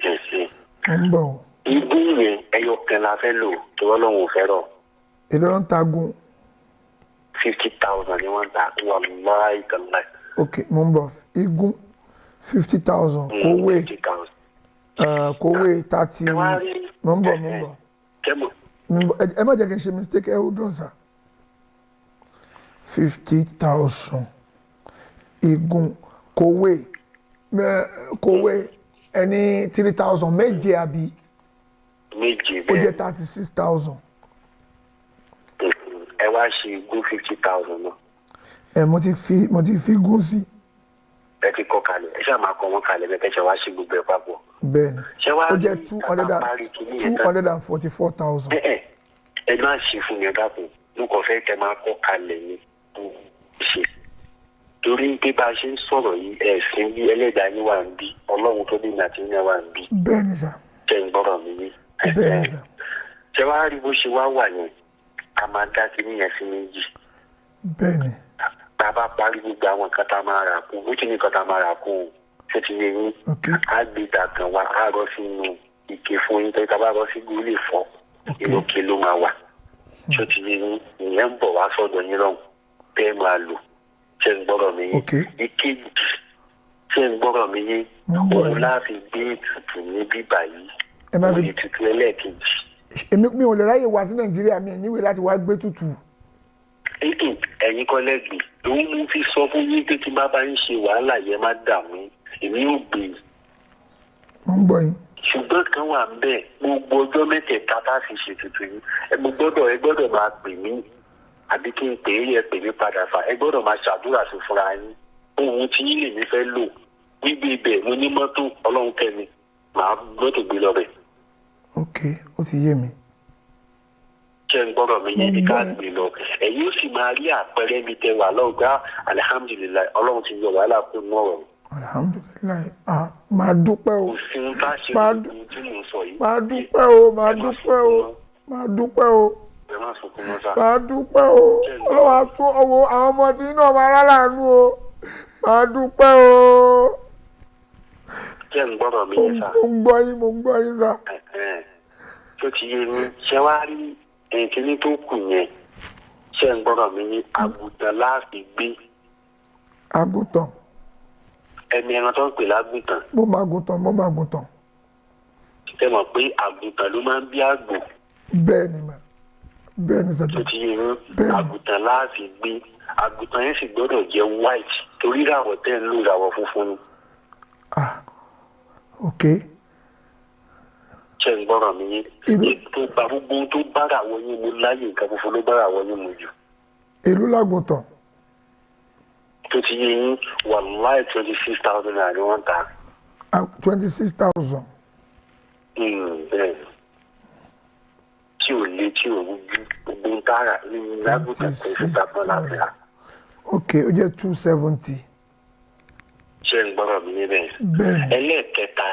ẹ̀sìn.
Mo ń bọ̀ o.
Igun yẹn, ẹyọ kan la fẹ́ lò, tó Ọlọ́run ò fẹ́ràn.
Èló ló ń ta gun?
50,000 ni wọ́n ń ta, wàláì kàláì.
Ok, mo ń bọ̀. Igun 50,000, kówé
50,000.
Kówé 30.
Ẹ wá rí.
Mo ń bọ̀, mo ń bọ̀.
Kẹ́mọ̀.
Mo ń bọ̀. Ẹ má jẹ́ kí n ṣe mistake, ẹ hold on sir. 50,000 igun kòwé kòwé ẹni 3,000 méje àbí.
Méje
Ó jẹ́
bẹ́ẹ̀.
36,000.
Ẹ wá ṣe igun 50,000 náà.
Ẹ mo ti fi gún sí.
Ẹ ti kọ kalẹ̀, ẹ ṣáà máa kọ wọn kalẹ̀ bẹ́ẹ̀ kẹ́sẹ̀ wá ṣe gbogbo ẹ̀ papọ̀.
Bẹ́ẹ̀ ni.
Ṣé wàá
Ó jẹ́
rí
two
tá
hundred
bá
and
parí kinní
two
yẹn tán?
244,000.
Ẹ má ṣe fún mi, ẹ dákun, mo kàn fẹ́ kẹ́ máa kọ́ kalẹ̀ ni ṣe, torí pé bá a ṣe ń sọ̀rọ̀ yìí, ẹ̀sìn bí ẹlẹ́dàá yín wà ń bí, ọlọ́run tó bí nàìjíríà wà ń bí.
Bẹ́ẹ̀ ni sà.
Jẹ́ ń gbọ́rọ̀ mi yé?
Bẹ́ẹ̀ ni sà.
Ṣé wàá rí bó ṣe wá wà yẹn, a máa dá kinní yẹn sí méjì.
Bẹ́ẹ̀ ni.
Tá a bá parí gbogbo àwọn nǹkan tá a máa rà kú, ó ti ní nǹkan tá a máa rà kú o, ṣé ti yé yín?
Ok.
Á gbé dàgàn wa, á rọ sínú ike fún yín, torí tá a bá rọ sí gúlè fọ́, inú ike ló máa wà. Ṣé ti yé yín? Ìyẹn ń bọ̀ wá sọ́dọ̀ yín lọ́hùn bẹ́ẹ̀ máa lò. Ṣé ń gbọ́rọ̀ mi yé?
Ok.
Ìkejì, ṣé ń gbọ́rọ̀ mi yé?
Mo ń gbọ́
Òun
yín.
láti gbé ètùtù ní bíbà yìí.
Ẹ má
Òun
fi
ètùtù ẹlẹ́ẹ̀kejì.
Èmi mi ò lè ráyè wá sí Nàìjíríà, mi ò níwèé láti wá gbé tutù.
Ètò ẹ̀yin kọ́ lẹ́gbẹ̀ẹ́ lòun mú fi sọ fún yín pé tí bá bá ń ṣe wàhálà yẹn, má dààmú, èmi ò gbé.
Mo ń gbọ́ yín.
Ṣùgbọ́n kan wà bẹ́ẹ̀, gbogbo ọjọ́ mẹ́tẹ̀ẹ̀ta tá a fi ṣètùtù yìí, ẹ gbọ́dọ̀ máa pè mí, àbí kí n pè é, yẹ pè mí padà fà, ẹ gbọ́dọ̀ máa ṣàdúrà sí fúnra yín. Ohun tí yín lèmi fẹ́ lò gbígbé ibẹ̀, mo ní mọ́tò, ọlọ́run kẹ́mi, màá mọ́tò gbé lọ bẹ̀.
Ok, ó ti yé mi.
Ṣé ń gbọ́dọ̀ mi yẹn? Ní ká
Mo ń gbọ́.
gbé lọ, ẹ̀yin ó sì máa rí àpẹẹrẹ mi tẹ wà lọ́gbà, alihamudulilayi, ọlọ́run ti yọ wàhálà kó nú ọ̀rọ̀ mi.
Alhamdulillahi, ah, máa dúpẹ́ o.
Kò sí ohun tá a ṣe
Máa
lórí ohun tí mò ń sọ yìí.
Máa dúpẹ́ o, máa
Ẹ má
dúpẹ́ o.
sunkún mọ́.
Máa dúpẹ́ o.
Ẹ má sunkún mọ́ sá.
Máa dúpẹ́ o. Ọlọ́wà tún ọwọ́ àwọn ọmọ tí inú ọmọ aráàlú o, máa dúpẹ́ o.
Ṣé ń gbọ́dọ̀ mi
Mo
yẹn sá?
mo ń gbọ́ yín, mo ń gbọ́ yín sà.
Ẹ̀hẹ́n. Tó ti yé mi, ṣé wàá rí ẹ̀kíní tó kù yẹn? Ṣé ń gbọ́dọ̀ mi ní àgùntàn láàfin gbé?
Àgùntàn?
Ẹni ẹran tó ń pè lágùntàn.
Mo máa gùntàn, mo máa gùntàn.
Ṣé mọ̀ pé àgùntàn ló máa ń bí àgbò?
Bẹ́ẹ̀ ni mà, bẹ́ẹ̀ ni sàtọ̀.
Tó ti yé yín?
Bẹ́ẹ̀ni.
Àgùntàn láàfin gbé. Àgùntàn yẹn sì gbọ́dọ̀ jẹ́ white, torí ìràwọ̀ tẹ́ ń lò, ìràwọ̀ funfun ni.
Ah, ok.
Ṣé ń gbọ́dọ̀ mi yé? Tó gba gbogbo ohun tó bára àwọn yín mu láyé, nǹkan funfun ló bára àwọn yín mu jù.
Èló làgùntàn?
Tó ti yé yín? Wàláì, ₦26,000 ni wọ́n ń ta.
26,000.
Bẹ́ẹ̀ ni. Tí ò le, tí ò rújú, gbogbo ń tààrà ní lágùntàn tó fi gbàgbọ́ láfíà.
Ok, ó jẹ́ 270.
Ṣé ń gbọ́dọ̀ mi níbẹ̀?
Bẹ́ẹ̀ ni.
Ẹlẹ́ẹ̀kẹta,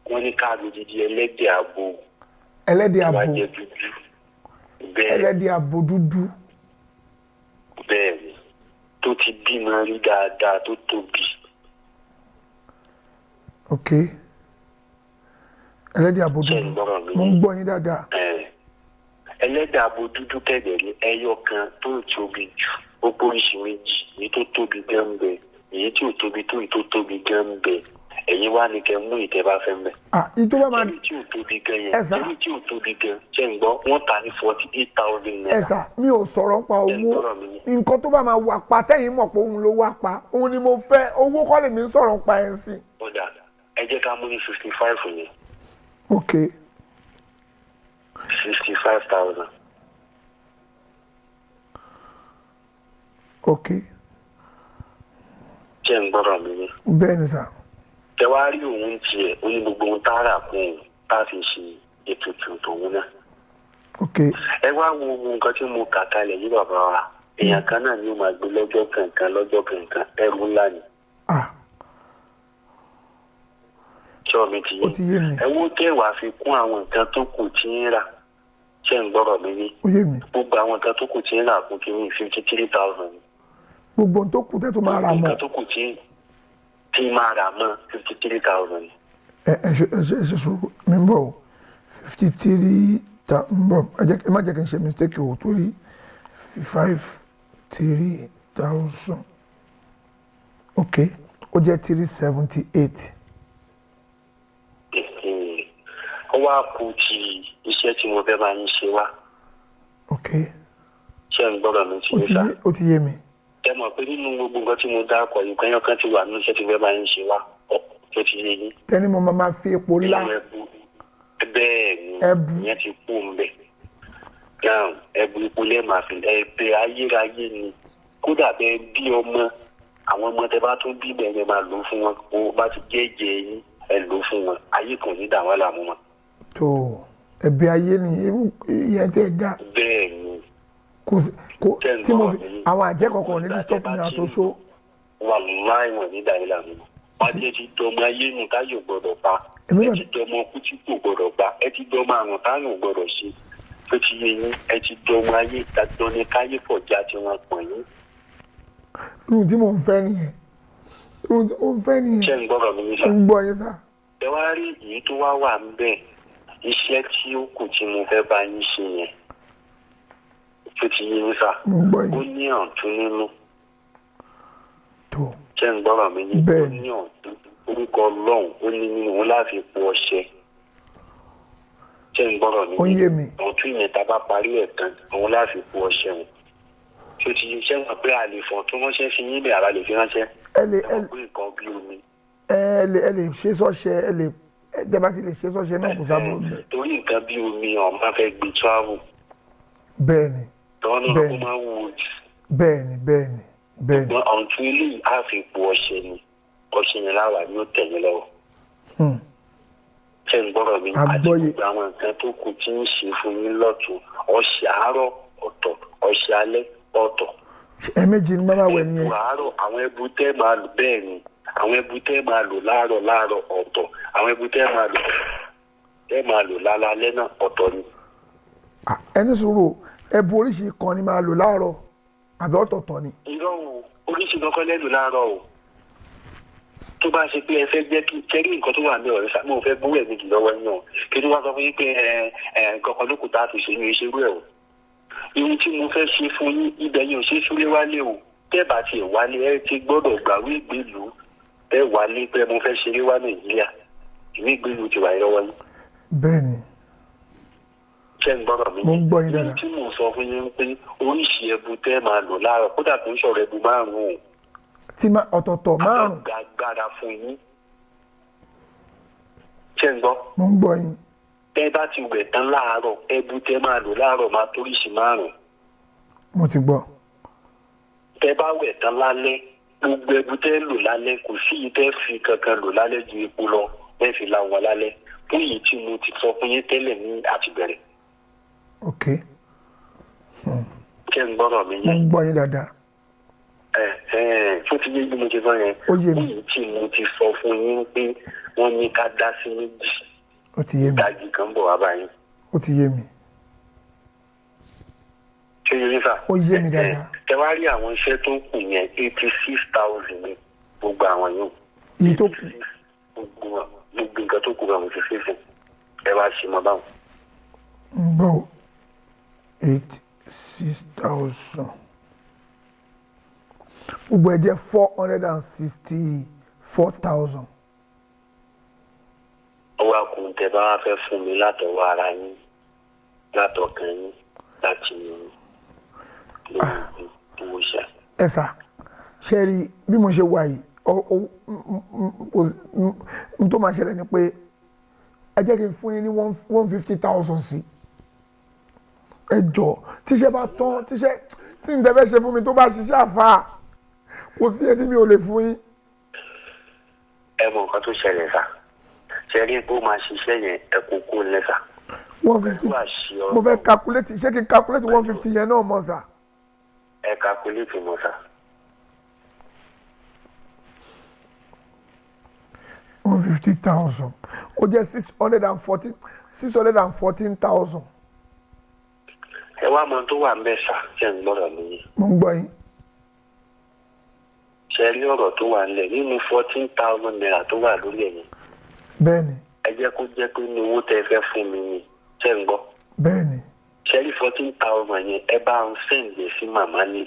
wọ́n ní káàdì dídí ẹlẹ́dẹ̀ abo.
Ẹlẹ́dẹ̀ abo?
Wá jẹ́ dúdú bẹ́ẹ̀.
Ẹlẹ́dẹ̀ abo dúdú.
Bẹ́ẹ̀ ni, tó ti bímọ rí dáadáa, tó tóbi.
Ok, ẹlẹ́dẹ̀ abo
Ṣé ń
dúdú.
gbọ́dọ̀ mi?
Mo ń gbọ́ yín dáadáa.
Ẹ̀, ẹlẹ́dẹ̀ abo dúdú kẹ̀dẹ̀ ní ẹyọ kan tó tóbi jù, ó póríṣi méjì, èyí tó tóbi gan ń bẹ, èyí tí ò tóbi tó, èyí tó tóbi gan ń bẹ. Ẹ̀yin wá ní kẹ́ mú ìtẹ́ bá fẹ́ mẹ́.
Ah, ìtò bá máa
Èyí tí ò tóbi gan yẹn,
Ẹ sà.
èyí tí ò tóbi gan, ṣé ń gbọ́, wọ́n tà ní ₦48,000.
Ẹ sà, mi ò sọ̀rọ̀ nípa owó.
Gbọ́dọ̀ mi yé?
Nǹkan tó bá máa wà pa tẹ́yìn mọ̀ pé òun ló wà pa, òun ni mo fẹ́. Owó kọ́ lèmi ń sọ̀rọ̀ nípa ẹ̀ sí.
Ọ̀dà, ẹ jẹ́ ká mú ní 65 yẹn.
Ok.
65,000.
Ok.
Ṣé ń gbọ́dọ̀ mi yé?
Bẹ́ẹ̀ ni sà.
Tẹ wá rí òun tiẹ̀, ó ní gbogbo ohun tá a rà kún òun tá a fi ṣe ètùtù tòun náà.
Ok.
Ẹ wá wo ohun nǹkan tí mo kà kalẹ̀ yìí, bàbá wa, èèyàn kan náà ni ó máa gbé lọ́jọ́ kankan lọ́jọ́ kankan, ẹrù ńlá ni.
Ah.
Ṣọ́ mi ti
Ó ti yé mi.
Ẹ wo kẹwàá fi kún àwọn nǹkan tó kù tí ń rà. Ṣé ń gbọ́rọ̀ mi yé?
Ó yé mi.
Gbogbo àwọn nǹkan tó kù tí ń rà kún kí ní 53,000.
Gbogbo ohun tó kù tẹ́ tó máa rà mọ́.
Nǹkan tó kù tí máa rà mọ́, 53,000.
Ẹ ṣe sùúrù, mi ń bọ̀ o. 53 ta ń bọ̀, ẹ má jẹ́ kí n ṣe mistake o, torí 53,000, ok, ó jẹ́ 378.
Ó wá kù ti iṣẹ́ tí mo fẹ́ máa ń ṣe wá.
Ok.
Ṣé ń gbọ́dọ̀ mi ti
Ó
yé
ti
sá?
yé, ó ti yé mi.
Ẹ mọ̀ pé nínú gbogbo nǹkan tí mo dákọ̀ yìí, nǹkan yọkan ti wà nínú iṣẹ́ tí fẹ́ bá yín ṣe wá ọ̀ tó ti yé yín.
Tẹ́ni mo máa fi epo lá.
Nínú ẹbu, bẹ́ẹ̀ ni.
Ẹbu.
Ìyẹn ti kú ń bẹ̀. Náà ẹbu ipò lẹ́ẹ̀ máa fi ẹbẹ ayérayé ni. Kódà bẹ́ẹ̀ bí ọmọ, àwọn ọmọ tẹ bá tún bí bẹ́ẹ̀ yẹn máa lò ó fún wọn. Kó bá ti jẹ́ ẹ̀jẹ̀ yín, ẹ lò ó fún wọn. Ayé kan ò ní dà wọ́n láàmú mọ́.
Tó ẹ̀bí ayé ni irú ìyẹn tẹ́ dá.
Bẹ́ẹ̀ ni.
Kò sí kò
Tẹ́ ń
tí mo
gbọ́
fi
mi.
àwọn àjẹ́ kọ̀ọ̀kan ò ní disturb mi àtòṣó.
Wàláì, wọn ní dàrí lànà wọn jẹ ti dọmọ ayé nu táyò gbọ́dọ̀ pa.
Èmi
Ẹ
náà
ti dọmọ kú tí kò gbọ́dọ̀ pa, ẹ ti dọmọ àrùn táyò gbọ́dọ̀ ṣe tó ti yé yín. Ẹ ti dọmọ ayé, dandan ni káyé kọjá tí wọn pọ̀ yín.
Irú tí mò ń fẹ́ nìyẹn, irú tí mò ń fẹ́ nìyẹn.
Ṣé ń gbọ́dọ̀ mi ní sà?
Ń gbọ́ yín sà.
Ẹ wá rí èyí tó wá wà ń bẹ̀, iṣẹ́ tí ó kù tí mo fẹ́ bá yín ṣe yẹn tó ti yé yín sà.
Mo ń gbọ́
Ó
yín.
ní ọ̀tún nínú.
Tó.
Ṣé ń gbọ́rọ̀ mi yé?
Bẹ́ẹ̀
Ó
ni.
ní ọ̀tún orúkọ Ọlọ́run, ó ní nínú òun láti po ọṣẹ. Ṣé ń gbọ́rọ̀ mi?
Ó ń yé mi.
Ọ̀tún yẹn, tá a bá parí ẹ̀ tán, òun láti po ọṣẹ wọn tó ti yé. Ṣé wọn pé a lè fọ̀ tó ránṣẹ́ sí yín bẹ́ẹ̀, àbá lè fi ránṣẹ́?
Ẹ lè
Ẹ mọ̀ pé nǹkan bí omi.
Ẹ lè ṣe sọ́ṣẹ, ẹ lè ẹ jẹ́ bá ti lè ṣe sọ́ṣẹ náà, kò sábà bẹ́ẹ̀.
Torí nǹkan bí omi ọ̀ máa fẹ́ gbé travel.
Bẹ́ẹ̀ ni.
Tọ́wọ́n náà
Bẹ́ẹ̀
ó
ni.
máa ń wò jù.
Bẹ́ẹ̀ ni, bẹ́ẹ̀ ni, bẹ́ẹ̀ ni.
Ṣùgbọ́n ọ̀tún eléyìí á fi po ọṣẹ ni, ọṣẹ yẹn láwà ni ó tẹ̀yìn lọ́wọ́. Ṣé ń gbọ́rọ̀ mi? Àti
Àgbọ́yé.
gbogbo àwọn nǹkan tó kù tí ń ṣe fún yín lọ́tún, ọṣẹ àárọ̀ ọ̀tọ̀, ọṣẹ alẹ́ ọ̀tọ̀.
Ẹ̀ẹ̀mejì ni màmá wẹ̀ nìyẹn.
Ẹbu àárọ̀, àwọn ẹbu tẹ́ máa lò, bẹ́ẹ̀ ni, àwọn ẹbu tẹ́ máa lò láàárọ̀ láàárọ̀ ọ̀tọ̀, àwọn ẹbu tẹ́ máa lò lálálẹ́ náà ọ̀tọ̀ ni.
Ah, ẹni sùúrù, ẹbu oríṣi kan ni máa lò láàárọ̀ àbí ọ̀tọ̀ọ̀tọ̀ ni?
Irọ́ o, oríṣi kankan lẹ́nu láàárọ̀ o. Tó bá ṣe pé ẹ fẹ́ jẹ́ kí jẹ́rí nǹkan tó wà ní ọ̀rẹ́ sá, mo fẹ́ gbówó ẹ̀mí jù lọ́wọ́ yín o, kí ló wá sọ fún yín pé ẹ ẹ nǹkan kan ló kù tá a fi ṣe ní ìṣerú ẹ̀ o. Ihun tí mo fẹ́ ṣe fún yín ibẹ̀ yẹn ò ṣe é súré wálé o. Tẹ́ bá tiẹ̀ wálé, ẹ ti gbọ́dọ̀ gbàwé ìgbélú tẹ́ wálé pé mo fẹ́ ṣeré wá Nàìjíríà, ìwé ìgbélú ti wà lọ́wọ́ yín.
Bẹ́ẹ̀ ni.
Ṣé ń gbọ́dọ̀ mi?
Mo ń gbọ́ yín dáadáa.
Ihun tí mo sọ fún yín pé oríṣi ẹbu tẹ́ máa lò láàárọ̀, kódà kò ń sọ̀rọ̀ ẹbu márùn-ún o.
Tí ma ọ̀tọ̀ọ̀tọ̀ márùn.
Gba agbára fún yín. Ṣé ń gbọ́?
Mo ń gbọ́ yín.
Tẹ́ bá ti wẹ̀ tán láàárọ̀, ẹbu tẹ́ máa lò láàárọ̀ máa toríṣi márùn.
Mo ti gbọ́.
Tẹ́ bá wẹ̀ tán lálẹ́, gbogbo ẹbu tẹ́ lò lálẹ́, kò sí yìí tẹ́ fi kankan lò lálẹ́ ju epo lọ, bẹ́ẹ̀ fi la wọn lálẹ́. Fún yìí tí mo ti sọ fún yín tẹ́lẹ̀ ní àtìbẹ̀rẹ̀.
Ok.
Ṣé ń gbọ́rọ̀ mi
Mo
yẹn?
ń gbọ́ yín dáadáa.
Ẹ ẹ fún ti yé bí mo ti sọ yẹn.
Ó yé mi.
Fún yìí tí mo ti sọ fún yín pé wọ́n ní ká dá sí méjì.
Ó ti yé mi.
Ìdajì kan bọ̀ wá báyìí.
Ó ti yé mi.
Ṣé yé yín sà?
Ó yé mi dáadáa.
Ẹ wá rí àwọn iṣẹ́ tó kù yẹn, 86,000 ní gbogbo àwọn yòó.
Èyí tó kù.
Gbogbo nǹkan tó kù bá mo ti ṣe fún ẹ, wá ṣe mọ báwọn.
Ń gbọ́, 86,000, gbogbo ẹ̀ jẹ́ 464,000.
Ó wá kù tẹ bá wá fẹ́ fún mi látọwọ́ ara yín, látọkàn yín, láti yín lórí owó iṣẹ́.
Ẹ sà, ṣe rí bí mo ṣe wà yìí, n tó máa ṣẹlẹ̀ ni pé ẹ jẹ́ kí n fún yín ní 150,000 sí. Ẹ jọ, tíṣẹ́ bá tán, tíṣẹ́ tí n tẹ́fẹ́ ṣe fún mi tó bá ṣiṣẹ́ àfa, kò sí etí mi ò lè fún yín.
Ẹ mọ nǹkan tó ṣẹlẹ̀ sà, ṣe rí pé ó máa ṣiṣẹ́ yẹn, ẹ kó kó lẹ́ sà.
150.
Pẹ̀lú àṣẹ
Mo fẹ́
Ọlọ́run.
calculate, ṣé kí n calculate 150 yẹn náà mọ̀ sà?
Ẹ calculate mọ́ sà.
150,000, ó jẹ́ 614,000.
Ẹ wá mọ tó wà ń bẹ̀ sà, ṣe ń gbọ́dọ̀ mi yín?
Mo ń gbọ́ yín.
Ṣe rí ọ̀rọ̀ tó wà nílẹ̀ nínú ₦14,000 tó wà lórí ẹ̀yìn?
Bẹ́ẹ̀ ni.
Ẹ jẹ́ kó jẹ́ pé ní owó tẹ́ ẹ fẹ́ fún mi ni, ṣe ń gbọ́?
Bẹ́ẹ̀ ni.
Ṣe rí 14,000 yẹn, ẹ bá ń send ẹ̀ sí màmá ní.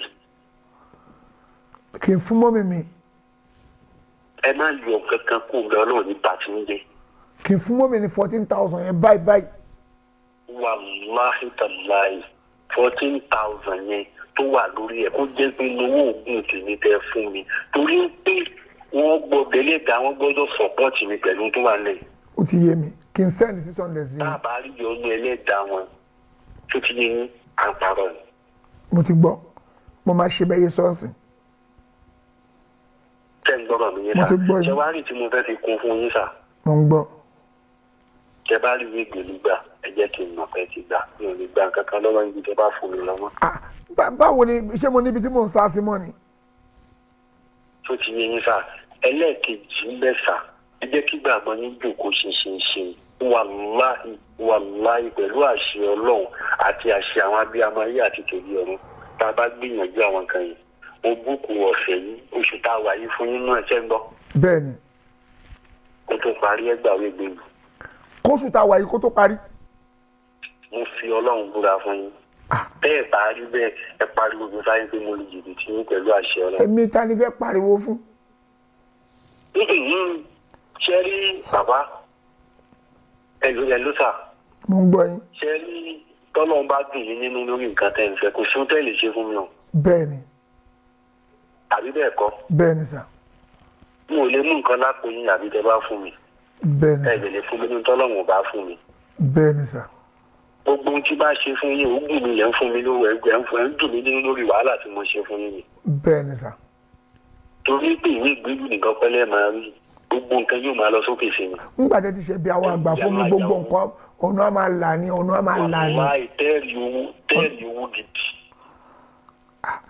Kì í fún mummy mi?
Ẹ má yọ kankan kó ń bẹ, Ọlọ́run ní bàtí ń jẹ.
Kì í fún mummy ní 14,000 yẹn báyìí báyìí?
Wàláhì tàláhì, 14,000 yẹn tó wà lórí ẹ̀ kó jẹ́ pé lówó oògùn tèmi tẹ́ fún mi, torí pé wọ́n gbọ́dọ̀ ẹlẹ́dàá, wọ́n gbọ́dọ̀ support mi pẹ̀lú tó wà lẹ́yìn.
Ó ti yé mi, kí n send 600 sí
Tá
yín.
a bá rí yọnu ẹlẹ́dàá wọn, tó ti yé yín, à ń parọ́ ni.
Mo ti gbọ́, mo máa ṣe bẹ́yẹ sọ́ọ̀sì.
Tẹ́ ń gbọ́dọ̀ mi yín
Mo
sà.
ti gbọ́ yín.
Ṣé wàá rí tí mo fẹ́ fi kún fún yín sà?
Mo ń gbọ́.
Tẹ́ bá rí ìwé ìgbèlú gbà, ẹ jẹ́ kí n mọ̀ pé ti gbà. Mi ò lè gba nǹkan kan lọ́wọ́ ibi tẹ́ bá fún mi lọ́wọ́.
Ah, báwo ni? Ṣé mo níbi tí mò ń sá sí mọ́ ni?
Tó ti yé yín sà. Ẹlẹ́ẹ̀kejì ń bẹ̀ sà, ẹ jẹ́ kí gbàgbọ́ yín jòkó ṣinṣinṣin. Wàláhì wàláhì, pẹ̀lú àṣẹ Ọlọ́run àti àṣẹ àwọn abiyamọ ayé àti tòbí ọ̀run, tá a bá gbìyànjú àwọn kan yìí, mo búkú ọ̀sẹ̀ yìí, oṣù tá a wà yìí fún yín náà, ṣẹ́ ń gbọ́?
Bẹ́ẹ̀ ni.
Kó tó parí, ẹgbàá gbèlú.
Kóṣù tá a wà yìí kó tó parí?
Mo fi Ọlọ́run búra fún yín, bẹ́ẹ̀ bá rí bẹ́ẹ̀, ẹ pariwo mi fáyín pé mo lè jìbìtì yín pẹ̀lú àṣẹ Ọlọ́run.
Èmi ta ni fẹ́ pariwo fún?
Ṣe rí bàbá, ẹlò ẹlò sà.
Mo ń gbọ́ yín.
Ṣe rí, tọ́lọ́run bá dùn yín nínú lórí nǹkan tẹ́ ń fẹ́, kò sí ohun tẹ́ lè ṣe fún mi o.
Bẹ́ẹ̀ ni.
Àbí bẹ́ẹ̀ kọ́?
Bẹ́ẹ̀ ni sà.
Mi ò lè mú nǹkan lápò yín àbí tẹ́ bá fún mi.
Bẹ́ẹ̀ ni
Ẹ
sà.
lè lè fún mi ní tọ́lọ́run ò bá fún mi.
Bẹ́ẹ̀ ni sà.
Gbogbo ohun tí bá ṣe fún yín, òógùn mi lẹ̀ ń fún mi lówó, ẹgbẹ́ ń fún ẹ ń dùn mí nínú lórí wàhálà tí mo ṣe fún yín ni.
Bẹ́ẹ̀ ni sà.
Torí pé ìwé ìgbélú nìkan pẹ́lẹ́ máa rí, gbogbo nǹkan yóò máa lọ sókè sí mi.
Ńgbà tẹ́ ti ṣe bí àwọn àgbà fún mi, gbogbo nǹkan ọ̀nà á máa là ní, ọ̀nà á máa là ní.
Wàláì, tẹ́ẹ̀rì owó, tẹ́ẹ̀rì owó gidi.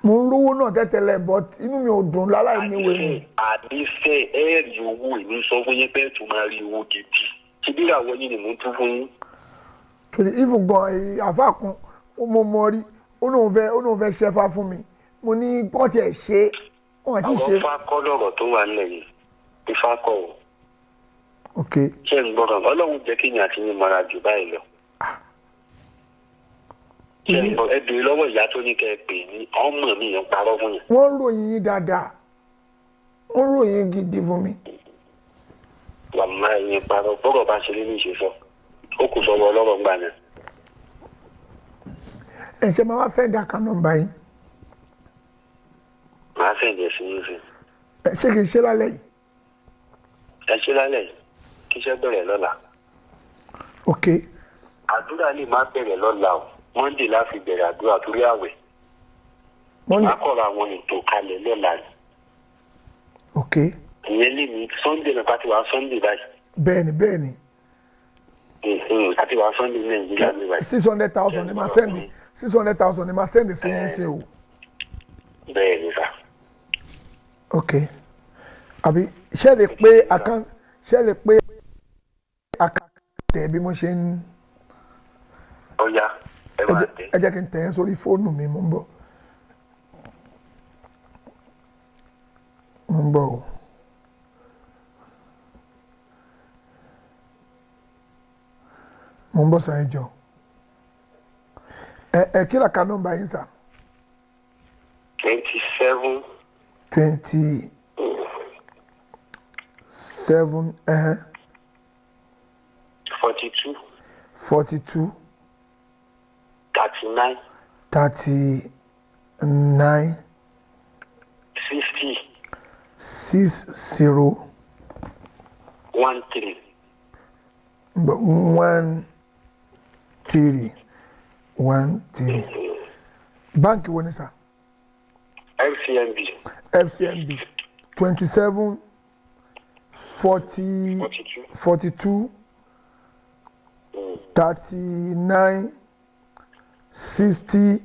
Mo ń rówó náà tẹ́tẹ́lẹ̀, but inú mi ò dùn láláì níwèé mi.
Àdífẹ́, ẹ̀ẹ́rì owó. Èmi sọ fún yín pé ẹ̀ tún máa rí owó gidi. Ṣé bí ìràwọ̀ yín ni mò ń tún fún yín?
Torí even gan àfa kan mo mọ rí, ó lóun fẹ́ ṣẹ́fà fún mi. Mo ní pọ́ọ̀tì ẹ̀ ṣe wọ́n àti ṣe.
Àwọn ifá kọ́ lọ̀rọ̀ tó wà nílẹ̀ yìí, ifá kọ́ o.
Ok.
Ṣé ń gbọ́dọ̀? Ọlọ́run jẹ́ kí èèyàn àti yín mara jù báyìí lọ. Ṣé ń gbọ́? Ẹ bèrè lọ́wọ́ ìyá tó ní kẹ́ ẹ pè ní ọmọ mi yẹn parọ́ fún yẹn.
Wọ́n ń ròyìn yín dáadáa, wọ́n ń ròyìn yín gidi fún mi.
Wàmá yẹn parọ́, bọ́rọ̀ bá ṣe lé ní ìṣe sọ, ó kù sọ́wọ́ ọlọ́rọ̀ ńgbà náà.
Ẹ ṣe máa wá send account number yín.
Màá send ẹ̀ sí yín sí.
Ẹ ṣé kìí ṣe lálẹ́ yìí?
Ẹ ṣe lálẹ́ yìí, kí iṣẹ́ bẹ̀rẹ̀ lọ́la.
Ok.
Àdúrà lè má bẹ̀rẹ̀ lọ́la o, Monday la fi bẹ̀rẹ̀ àdúrà torí àwẹ̀.
Monday.
Má kọ̀rọ̀ àwọn ètò kalẹ̀ lọ́la ni.
Ok.
Ìyẹn lè ní Sunday náà, pàtó wá Sunday báyìí.
Bẹ́ẹ̀ni, bẹ́ẹ̀ni.
Àti wá Sunday ní Nàìjíríà ní báyìí.
600,000 ni máa send, 600,000 ni máa send sí yín sí o.
Bẹ́ẹ̀ ni sà.
Ok, àbí ṣé lè pé account, ṣé lè pé account tẹ̀ bí mo ṣe ń?
Ọ̀ya, ẹ
Ẹ
máa tẹ̀.
Ẹ jẹ́ kí n tẹ̀ ẹ́ sórí fóònù mi. Mo ń bọ̀, mo ń bọ̀ o. Mo ń bọ̀ sàn, jọ ẹ kí làkà nọ́mbà yín sà?
27.
27.
42.
42.
39.
39.
60.
60.
13.
13, 13. Báńkì wo ni sà?
FCMB.
FCMB. 27, 40.
42.
42, 39, 60,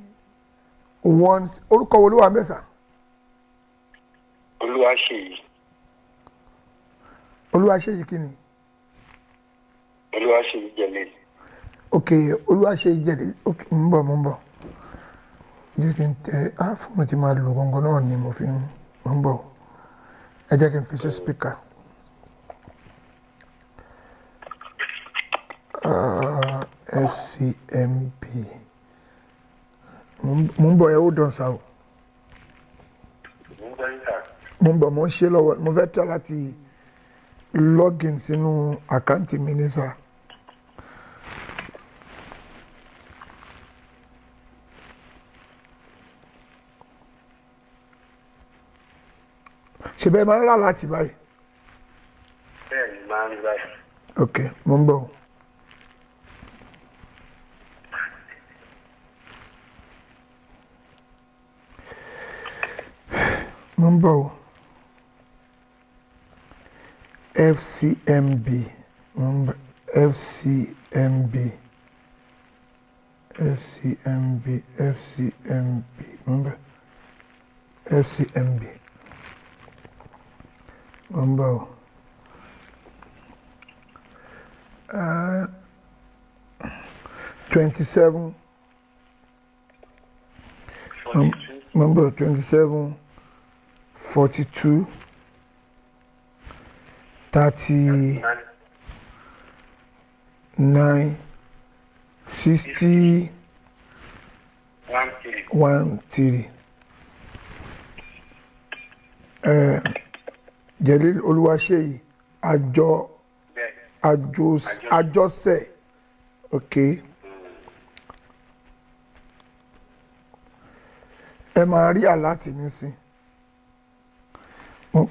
1. Orúkọ wo ló wà mẹ́sà?
Olúwaṣèyí.
Olúwaṣeyìí kí ni?
Olúwaṣèyí jẹlẹ.
Ok, Olúwaṣeyìí jẹ̀lẹ̀. Ok, ń bọ̀, mo ń bọ̀, jẹ́ kí n tẹ á fóònù tí máa lò gangan náà ni mo fi ń, mo ń bọ̀, ẹ jẹ́ kí n fi sí speaker. FCMB. Mo ń bọ̀, ẹ ó dán sa o.
Mo ń gbọ́ yín sà.
Mo ń bọ̀, mo ń ṣe lọ́wọ́, mo fẹ́ tẹ́ láti login sínú account mi ní sà. Ṣe bẹ́ẹ̀ máa ń rà láti báyìí?
Bẹ́ẹ̀ ni, máa ń rí báyìí.
Ok, mo ń bọ̀. Mo ń bọ̀ o. FCMB, mo ń bọ̀. FCMB, FCMB, FCMB, mo ń bọ̀. FCMB, mo ń bọ̀ o. 27,
42.
Number 27, 42, 39, 60,
13.
1 3. Jelil Olúwaṣeyì àjọ.
Bẹ́ẹ̀.
Àjọṣe, ok. Ẹ máa rí alert nísìn.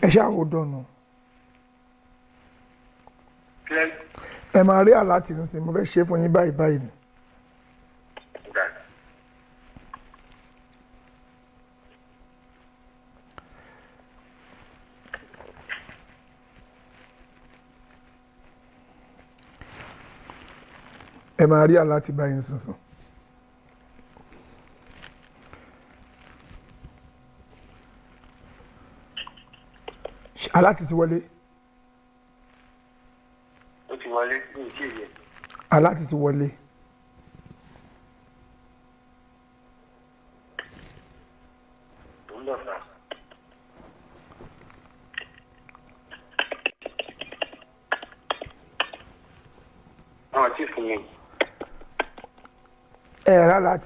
Ẹ ṣáà ó dọ̀nà.
Clear.
Ẹ máa rí alert nísìn. Mo fẹ́ ṣe fún yín báyìí báyìí ni.
Gbà.
Ẹ máa rí alert báyìí nísinsìnyí. Alert ti wọlé.
Ó ti wọlé ní ìdí ìyẹn.
Alert ti wọlé.
Ó ń bọ̀ sá. Àwọn tí fún mi.
Ẹ rà alert.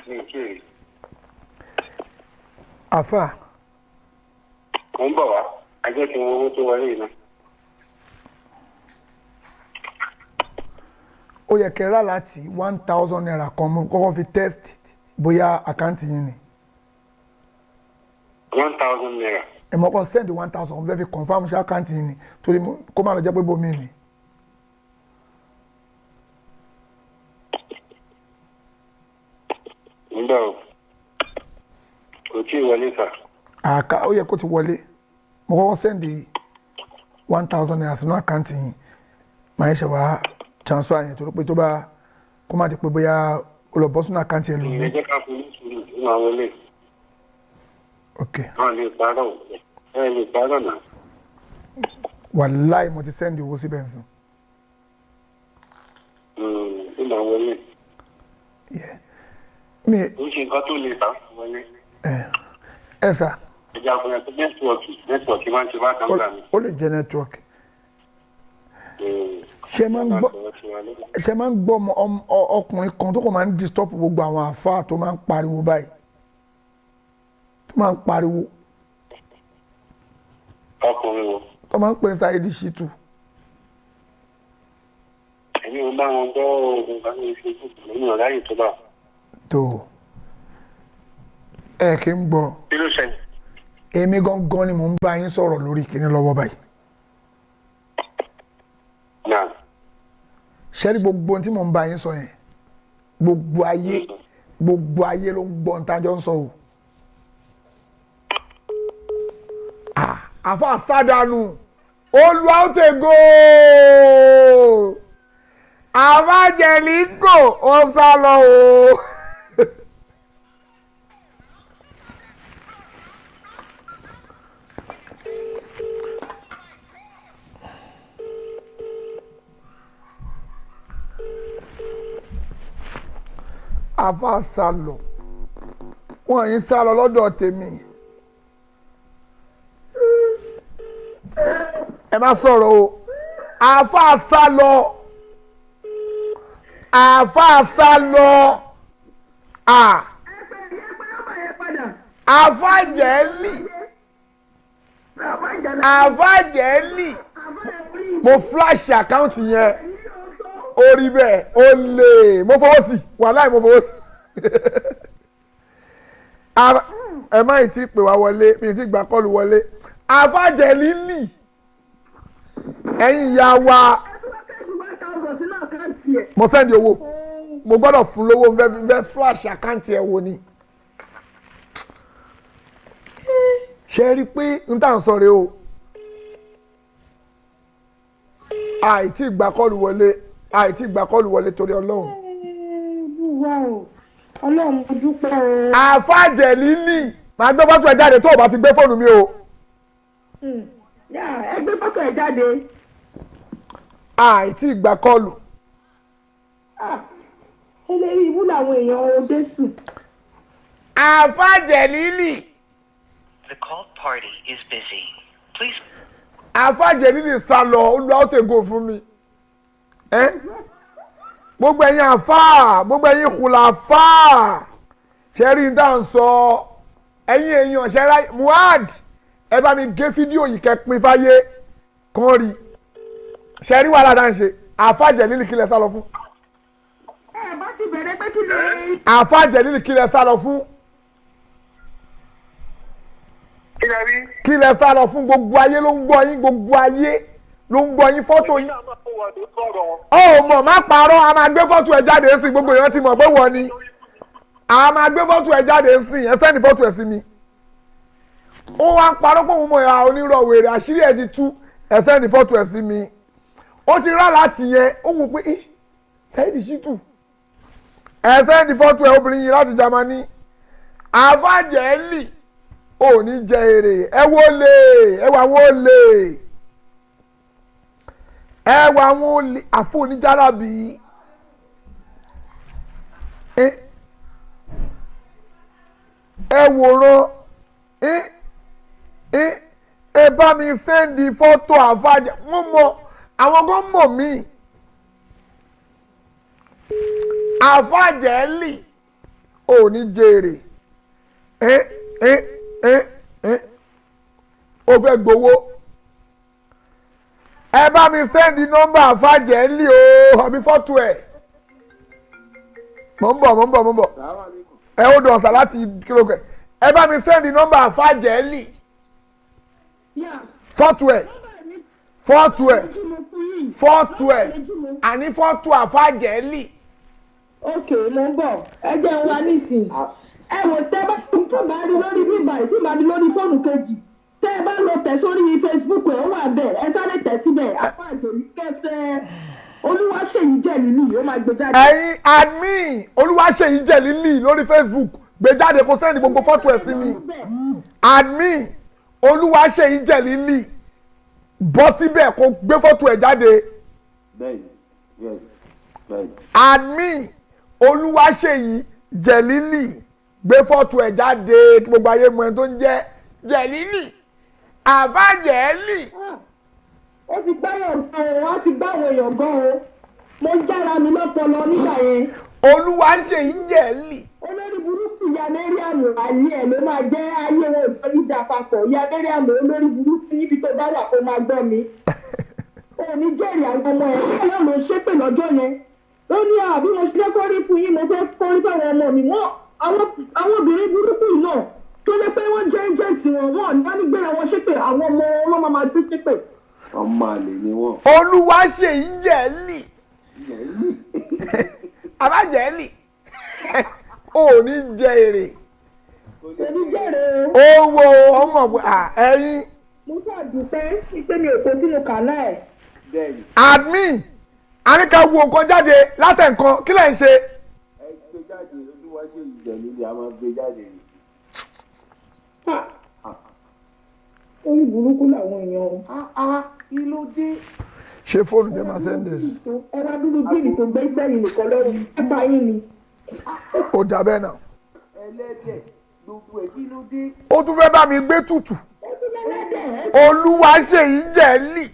Ní ìdí ìyẹn.
Àfà.
Mo ń bọ̀ wá. Ajẹ́ kí n wo owó tó wọlé yìí náà.
Ó yẹ kẹ́ rà láti ₦1,000 kan. Mo kọ́kọ́ fi test bóyá account yín ni.
₦1,000.
Ẹ mọ̀ kọ́ send 1,000, mo fẹ́ fi confirm ṣé account yín ni, torí kó má lọ jẹ́ pé bomi ni.
Ń bọ̀ o. Kò tí ì wọlé sà.
Àká ó yẹ kó ti wọlé. Mo kọ́kọ́ send ₦1,000 sínú account yín, màá ṣe wá transfer yẹn, torí pé tó bá kó má di pé bóyá ó lọ bọ́ sínú account yẹn lómi.
Ìyẹn jẹ́ ká fún ní sùúrù tó máa wọlé.
Ok.
Wọ́n lè parọ́, ẹ lè parọ́ náà.
Wàláì, mo ti send owó síbẹ̀ nsìn.
Ó máa wọlé.
Yeah. Mi
Ó ṣe nǹkan tó lè bá wọlé.
Ẹ sà.
Ẹja fún ẹ pé network network máa ń ṣe bákan gbà mí.
Ó lè jẹ́ network. Ṣé máa ń gbọ́ ọmọ ọkùnrin kan tó kàn máa ń disturb gbogbo àwọn àfáà, tó máa ń pariwo báyìí, tó máa ń pariwo?
Ọkùnrin wo?
Tó máa ń pè Saheed Shittu.
Èmi ò bá wọn gbọ́ oògùn kan ní Facebook, èmi ò ráyè tó bá.
Tó ẹ kì í gbọ́.
Kí ló ṣẹlẹ̀?
Èmi gangan ni mò ń bá yín sọ̀rọ̀ lórí kíní lọ́wọ́ báyìí.
Náà.
Ṣé rí gbogbo ohun tí mò ń bá yín sọ yẹn, gbogbo ayé, gbogbo ayé ló ń gbọ́ ohun tá a jọ ń sọ o. Ah, àfa sádànù olùwàtẹ̀gò àbájẹ̀lígò, ó sá lọ o. Àfa sá lọ, wọn yìí sá lọ lọ́dọ̀ tèmi. Ẹ má sọ̀rọ̀ o. Àfa sá lọ, àfa sá lọ. À.
Ẹ pé nọ́mbà yẹn padà.
Àfa jẹ́lì.
Àfa ìjàlá.
Àfa jẹ́lì.
Àfa ẹ̀rí.
Mo flash account yẹn, ó rí bẹ́ẹ̀, ó lè mo fọwọ́ sí, wàláì mo fọwọ́ sí. Ẹ má ì tí pè wá wọlé, mi ì tí gbà call wọlé. Àfàjẹ lílì, ẹ̀yin ìyá wa.
1,000 sínú account ẹ̀.
Mo send owó, mo gbọ́dọ̀ fún lówó. N fẹ́ flash account ẹ̀ wo ni. Ṣe rí i pé n tà ń sọ rèé o? Àìtí ìgbà call wọlé, àìtí ìgbà call wọlé, torí Ọlọ́run.
Wà o, Ọlọ́run, mo dúpẹ́ o.
Àfàjẹ lílì, màá gbé fọ́tò ẹ̀ jáde tó o bá ti gbé fóònù mi o.
Yá, ẹ gbé fọ́tò ẹ̀ jáde.
Àìtí ìgbà call.
Ah, eléyìí ibú làwọn èèyàn o, Jésù.
Àfàjẹ lílì.
The called party is busy. Please
Àfàjẹ lílì sá lọ. Olúwa, ó tẹ̀gò fún mi. Ẹ gbogbo ẹ̀yin àfáà, gbogbo ẹ̀yin kùlàfáà, ṣẹ́rí ń dá ń sọ, ẹ̀yin èèyàn ṣẹ́ra muad, ẹ bá mi gé fídíò yìí, kẹ́ pín fáyé kàn rí. Ṣẹ́rí wàhálà dá ń ṣe. Àfàjẹ lílì, kílẹ̀ sá lọ fún?
Ẹ bá ti bẹ̀rẹ̀ pé kí lè.
Àfàjẹ lílì, kílẹ̀ sá lọ fún?
Kí lẹ rí?
Kílẹ̀ sá lọ fún? Gbogbo ayé ló ń gbọ́ yín, gbogbo ayé ló ń gbọ́ yín, fọ́tò yín.
Èmi náà máa wà ló sọ̀rọ̀.
Ó mọ̀ má parọ́. A máa gbé fọ́tò ẹ̀ jáde sí, gbogbo èèyàn ti mọ̀ pé wọ́n ni. A máa gbé fọ́tò ẹ̀ jáde sí. Ẹ send fọ́tò ẹ̀ sí mi. Ó wá ń parọ́ pé òun mọ̀ ẹ̀, onírọ̀ wèrè, àṣírí ẹ̀ ti tú. Ẹ send fọ́tò ẹ̀ sí mi. Ó ti rà láti yẹn, ó wò pé ih, Saheed Shittu. Ẹ send fọ́tò ẹ̀, obìnrin yìí láti Jámánì. Àfàjẹ́lì ò ní jẹ èrè. Ẹ wó lè, ẹ wà wó lè, ẹ wà àwọn olè àfọ oníjàlábì. Ẹ wòran. Ẹ bá mi send fọ́tò àfàjẹ. Mo mọ àwọn kan mọ̀ mí. Àfàjẹ́lì ò ní jèrè. Ẹ ẹ ẹ ẹ ó fẹ́ gbowó. Ẹ bá mi send nọ́mbà àfàjẹ́lì o, àbí fọ́tò ẹ̀. Mò ń bọ̀, mò ń bọ̀, mò ń bọ̀. Ẹ ó dùn ọ̀sà láti kílógù. Ẹ bá mi send nọ́mbà àfàjẹ́lì, fọ́tò ẹ̀, fọ́tò ẹ̀, fọ́tò ẹ̀, àní fọ́tò àfàjẹ́lì.
Ok, mo ń bọ̀, ẹ jẹ́ ń wá nísìn. Ẹ wò, tẹ́ bá tó bá rí lórí bíbá tí bá rí lórí fóònù kejì, tẹ́ ẹ bá lọ tẹ̀ sórí Facebook ẹ̀, ó wà bẹ́ẹ̀. Ẹ sáré tẹ̀ síbẹ̀, àfàjẹ́lì kẹsẹ̀ Olúwaṣèyí Jẹ̀lílì, ó máa gbé jáde.
Ẹ̀yin admin, Olúwaṣèyí Jẹ̀lílì lórí Facebook, gbé jáde, kó send gbogbo fọ́tò ẹ̀ sí mi. Admin, Olúwaṣèyí Jẹ̀lílì, bọ́ síbẹ̀ kó gbé fọ́tò ẹ̀ jáde.
Bẹ́ẹ̀ni.
Admin, Olúwaṣèyí Jẹ̀lílì, gbé fọ́tò ẹ̀ jáde kí gbogbo ayé mọ ẹni tó ń jẹ́ Jẹ̀lílì àbájẹ́lì.
Ó ti gbáyàn gan o, wọ́n ti gbá àwọn èèyàn gan o. Mo jára mi lọ́pọlọ nígbà yẹn.
Olúwaṣèyí Jẹ̀lílì.
Olórí burúkú ìyá Mariam, àlẹ́ ẹ̀ ló máa jẹ́. Ayé wọn ò jọ ní dà papọ̀. Ìyá Mariam, olórí burúkú, níbi tó bá wà, kó máa gbọ́ mi. Ò ní jẹ́rìí àwọn ọmọ ẹ̀. Bẹ́ẹ̀ náà ló ṣépè lọ́jọ́ yẹn. Ó ní àbí mo ṣe kórí fún yín, mo fẹ́ kórí fáwọn ọmọ mi. Wọ́n àwọn obìnrin burúkú yìí náà tó lé pé wọ́n jẹ́ agent wọn, wọn ò ní wọ́n ní gbéra wọn ṣépè, àwọn ọmọ wọn wọ́n máa gbé ṣépè.
Ọmọ àlè ni wọ́n.
Olúwaṣèyí Jẹ̀lílì àbájẹ́lì, ò ní jẹ èrè.
Èmi jẹ́rìí o.
Ó wo ọmọ ẹ̀yin.
Mo ṣàdúpẹ́ pé mi ò kó sínú kànáà ẹ̀.
Bẹ́ẹ̀ni.
Admin, àníkà wo nǹkan jáde látẹ̀ nǹkan, kí lẹ̀ ń ṣe?
Ẹ gbé jáde, Olúwaṣèyí Jẹ̀lílì, a máa gbé jáde ni.
Orí burúkú làwọn èèyàn o.
Kí ló dé?
Ṣé fóònù tẹ máa send this?
Ẹ wá dúró, bill tó gbé sẹ́yìn nìkan lọ́rùn ẹ bá yín ni.
Ó dà bẹ́ẹ̀ náà.
Ẹlẹ́dẹ̀ gbogbo ẹ̀, kí ló dé?
Ó tún fẹ́ bá mi gbé tutù.
Ẹ tún lẹ́lẹ́dẹ̀ ẹ.
Olúwaṣèyí Jẹ̀lílì.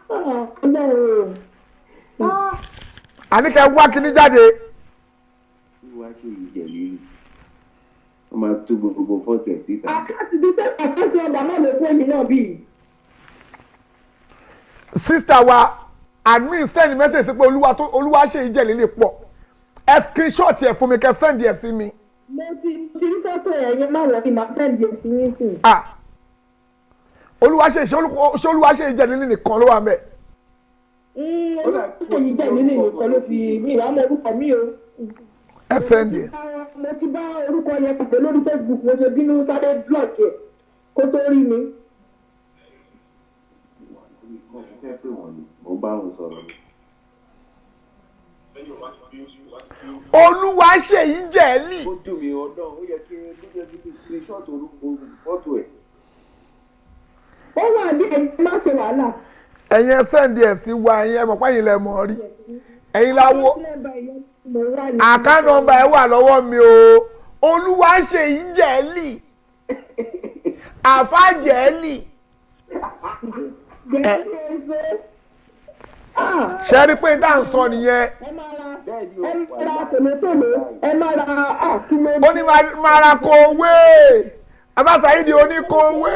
Ọlọ́run.
Àníkà wá kíní jáde.
Olúwaṣèyí Jẹ̀lílì, wọ́n máa tú gbogbo fọ́tò ẹ̀ síta.
Account the same account number náà ló fún èmi náà bíi.
Sister wa, admin, send message sí pé olúwa tó Olúwaṣèyí Jẹ̀lílì pọ̀. Ẹ screenshot ẹ̀ fún mi, kẹ́ send ẹ̀ sí mi.
Mo ti rí fọ́tò ẹ̀ yẹn, má wọ̀ ni màá send ẹ̀ sí yín sìn.
Ah, Olúwaṣeyì, ṣé Olúwaṣeyì Jẹ̀lílì nìkan ló wà mẹ́?
Olúwaṣeyì Jẹ̀lílì nìkan ló fi mí ìwà mọ orúkọ mi o.
Ẹ send ẹ̀.
Mo ti bá orúkọ yẹn pàdé lórí Facebook, mo ṣe bínú sáré block ẹ̀ kó tó rí mi.
Mo fẹ́ pè wọ́n ni, mo bá wọn sọ̀rọ̀ ni.
Olúwaṣeyì Jẹ̀lílì.
Ó dùn mí ọ̀nà, ó yẹ kí ó yẹ kí screenshot orúkọ fọ́tò ẹ̀.
Ó wà bí ẹni má ṣe wàhálà.
Ẹ̀yin, ẹ send ẹ̀ sí wa. Ẹ̀yin, ẹ mọ̀ pé ẹ̀yin lẹ mọ̀ rí, ẹ̀yin láwo. Account number ẹ wà lọ́wọ́ mi o. Olúwaṣeyì Jẹ̀lílì, àfà Jẹ̀lílì.
Jẹ̀lílì èso.
Ṣe rí pé tá à ń sọ nìyẹn?
Ẹ máa ra
Bẹ́ẹ̀ ni o.
Ẹ máa ra tòlótòló, ẹ máa ra àkìlọ.
Ó ní máa ra kòwé, abáṣáyídì oníkòwé.